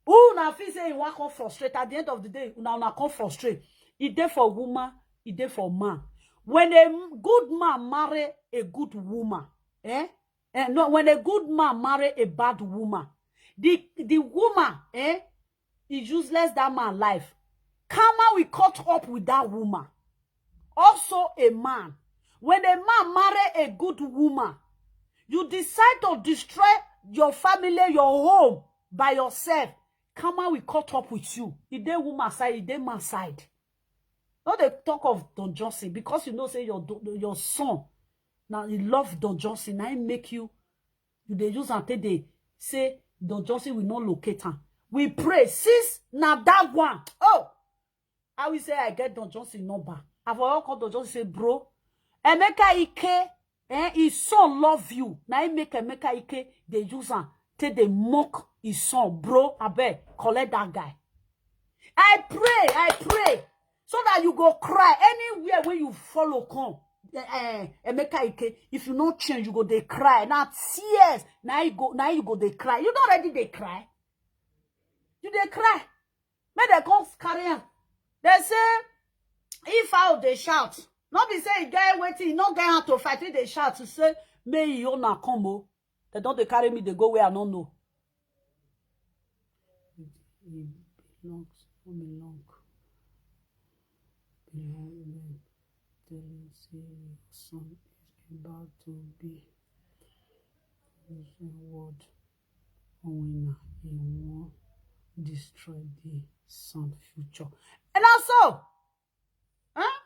Who now feel say you want come frustrate? At the end of the day, now now come frustrate. E dey for woman, e dey for man. When a good man marry a good woman, eh? Eh, no, when a good man marry a bad woman, the the woman, eh, is useless that man life. Karma will cut up with that woman. Also a man, when a man marry a good woman, you decide to destroy your family, your home by yourself. Karma will cut up with you. E dey woman side, e dey man side. No dey talk of Don Johnson because you know say your do-, your son now he love Don Johnson. Now he make you, you dey use am take dey say Don Johnson will not locate am. We pray since na that one. Oh, I will say I get Don Johnson number. I for all call Don Johnson say, "Bro, Emeka Ike, eh, his son love you." Now he make Emeka Ike dey use am take dey mock his son. "Bro, abeg, collect that guy." I pray, I pray, so that you go cry anywhere when you follow come. Eh, eh, Emeka Ike, if you no change, you go dey cry. Now tears, now you go, now you go dey cry. You don already dey cry. You dey cry. Make dem come carry am. They say, if fowl dey shout, no be say e get wetin, e no get hand to fight, e dey shout to say, "May e owner come o." They don dey carry me, dey go where I no know. It, it belongs, no be long. Behind them, telling say your son is about to be using word. Owena, he wan destroy the son future. And also, huh?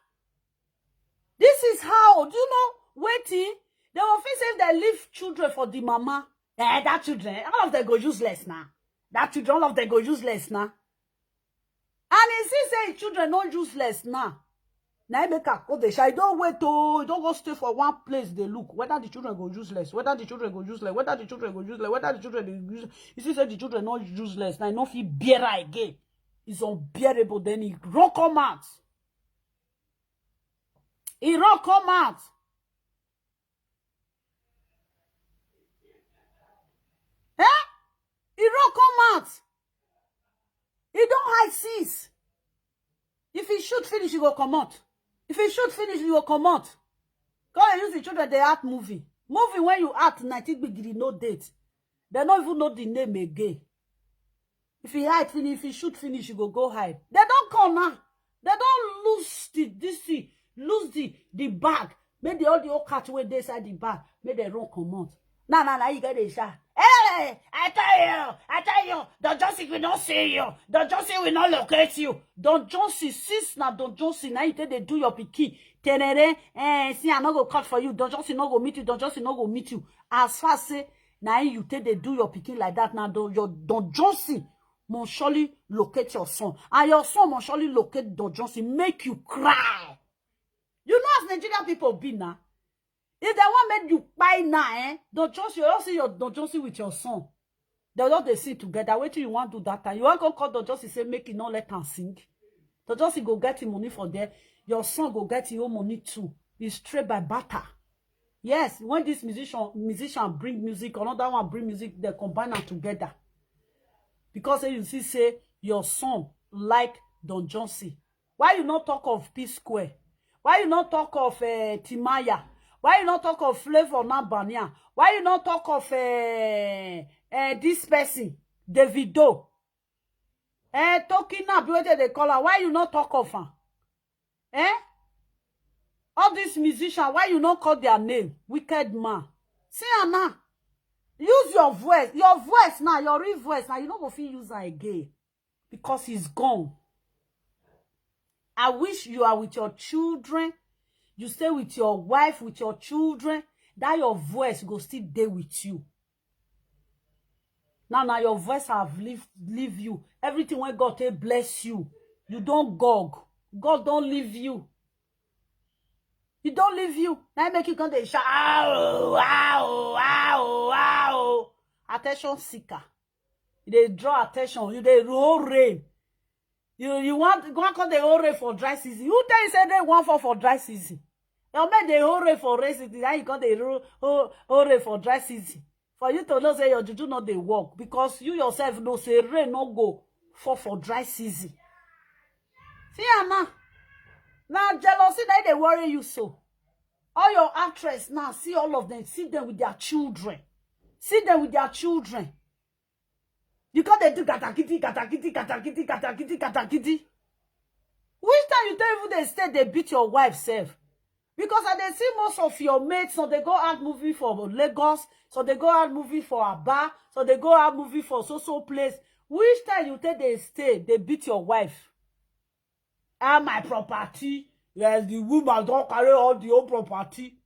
This is how, do you know wetin? They will feel say if they leave children for the mama, eh, that children, all of them go useless now. That children, all of them go useless now. And he see say his children no useless now. Now he make a go dey shy. Don't wait oh, don't go stay for one place. They look whether the children go useless, whether the children go useless, whether the children go useless, whether the children dey use. You see say the children no useless. Now he no fit bear am again. It's unbearable. Then he run come out. He run come out. Eh? He run come out. He don hide since. If he shoot finish, he go comot. If he shoot finish, he go comot. Come dey use the children dey act movie. Movie when you act, nineteen gbigiri no date. They no even know the name again. If he hide finish, if he shoot finish, he go go hide. They don come now. They don lose the, this thing, lose the, the bag. Make the, all the old cat wey dey inside the bag, make dem run comot. Now, now, now you get dey shout, "Hey, I tell you, I tell you, Don Johnson will not see you. Don Johnson will not locate you." Don Johnson, since na Don Johnson, now you take dey do your pikin. Tenere, eh, see, I no go cut for you. Don Johnson no go meet you. Don Johnson no go meet you. As far say, now you take dey do your pikin like that. Now Don, your Don Johnson must surely locate your son. And your son must surely locate Don Johnson. Make you cry. You know as Nigerian people be now. If they want make you buy now, eh? Don Johnson, you don't see your Don Johnson with your son. They don't dey sing together. Wetin you want do that time? You want go call Don Johnson say make he no let am sing. Don Johnson go get him money for there. Your son go get his own money too. It's straight by barter. Yes, when this musician musician bring music, another one bring music, they combine am together. Because say you see say your son like Don Johnson. Why you not talk of P Square? Why you not talk of uh, Timaya? Why you not talk of Flavor Nabania? Why you not talk of uh, uh, this person, Davido? Eh, talking now, be wetin they call her. Why you not talk of her? Eh? All these musicians, why you not call their name? Wicked man. See her now. Use your voice. Your voice now, your real voice now. You no go fit use her again. Because he's gone. I wish you are with your children. You stay with your wife, with your children. That your voice go still dey with you. Now, now your voice have leave, leave you. Everything when God take bless you, you don't gog. God don't leave you. E don leave you. Na im make you come dey shout, "Ow, ow, ow, ow." Attention seeker. You dey draw attention. You dey roll rain. You, you want, you want come dey roll rain for dry season. Who tell you say rain wan fall for dry season? Your men dey roll rain for rain season. Now you come dey roll, roll, roll rain for dry season. For you to know say your juju no dey work, because you yourself know say rain no go fall for dry season. See am now. Na jealousy na dey worry you so. All your actress now, see all of them, see them with their children. See them with their children. You come dey do gatakiti, gatakiti, gatakiti, gatakiti, gatakiti. Which time you tell even dey stay, dey beat your wife sef? Because I dey see most of your mates, some dey go act movie for Lagos, some dey go act movie for Aba, some dey go act movie for so so place. Which time you take dey stay, dey beat your wife? Ah, my property. Yes, the woman don carry all the whole property.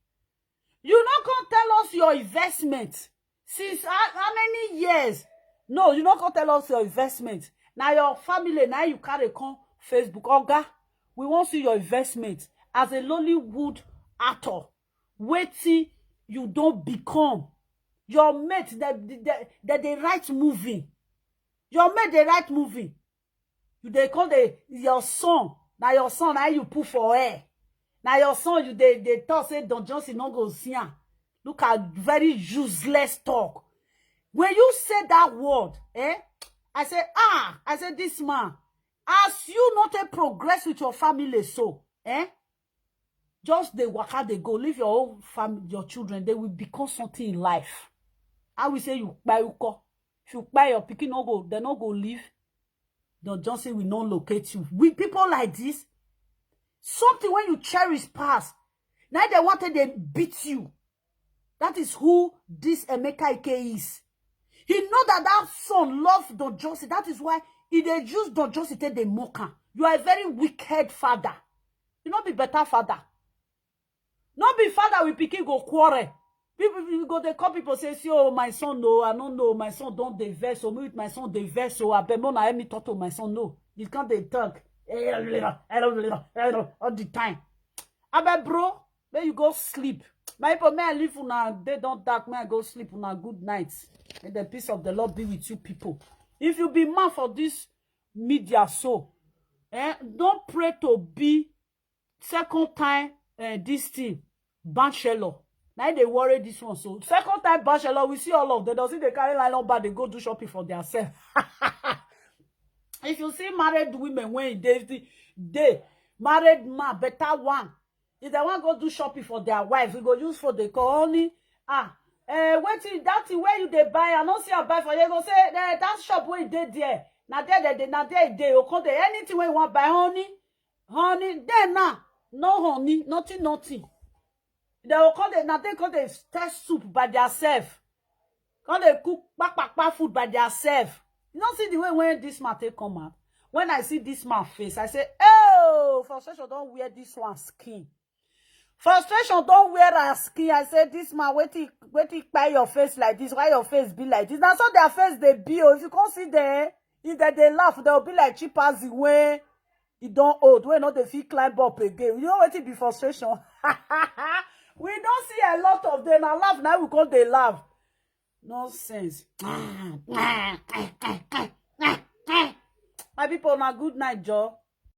You no come tell us your investment. Since how, how many years? No, you no come tell us your investment. Na your family, na you carry come Facebook. Oga, we wan see your investment as a Nollywood actor. Wetin you don become? Your mate, they, they, they, they dey write movie. Your mate dey write movie. You dey come dey, your son, na your son, na you put for air. Na your son, you dey, dey talk say Don Johnson no go see am. Look at very useless talk. When you say that word, eh? I say, ah, I say, this man, as you no take progress with your family, so, eh? Just dey waka, dey go, leave your own family, your children, they will become something in life. I will say you kpai uko. If you kpai, your pikin no go, they no go leave. Don Johnson will not locate you. With people like this, something when you cherish pass, now they wanted they beat you. That is who this Emeka Ike is. He know that that son love Don Johnson. That is why he dey use Don Johnson take dey mock am. You are a very wicked father. You no be better father. No be father with pikin go quarrel. People, you go dey call people say, "See, oh, my son, no, I no know. My son don dey vex. So me with my son dey vex. So I beg, no, na help me talk to my son." No, you can't dey talk all the time. Abeg, bro, may you go sleep. My people, may I leave una. They don't dark. May I go sleep una. Good night. May the peace of the Lord be with you people. If you be man for this media, so, eh, don't pray to be second time, eh, this thing, bachelor. Now they worry this one. So second time bachelor, we see all of them. Does it they carry nylon bag, they go do shopping for themselves? If you see married women when they, they married man, better one. If they want go do shopping for their wife, we go use for the call, "Honey, ah, eh, wetin that thing where you dey buy? I no see I buy for you." Go say, "Eh, that shop where you dey there. Na there, there, there, na there e dey. You come there, anything where you want buy, honey, honey." Then now, no honey, nothing, nothing. They will come there, now they come there, test soup by themselves. Come they cook kpakpakpa food by themselves. You don't see the way when this man take come out. When I see this man face, I say, "Oh, frustration don't wear this one skin." Frustration don't wear her skin. I say, "This man, wait till, wait till kpai your face like this. Why your face be like this?" Now so their face they be. Oh, if you can't see them, if they, they laugh, they'll be like chimpanzee when e don old, wey no dey fit climb up again. You know wetin be frustration? We don see a lot of them. Na laugh na we come dey laugh. Nonsense. My people, na good night, Joe.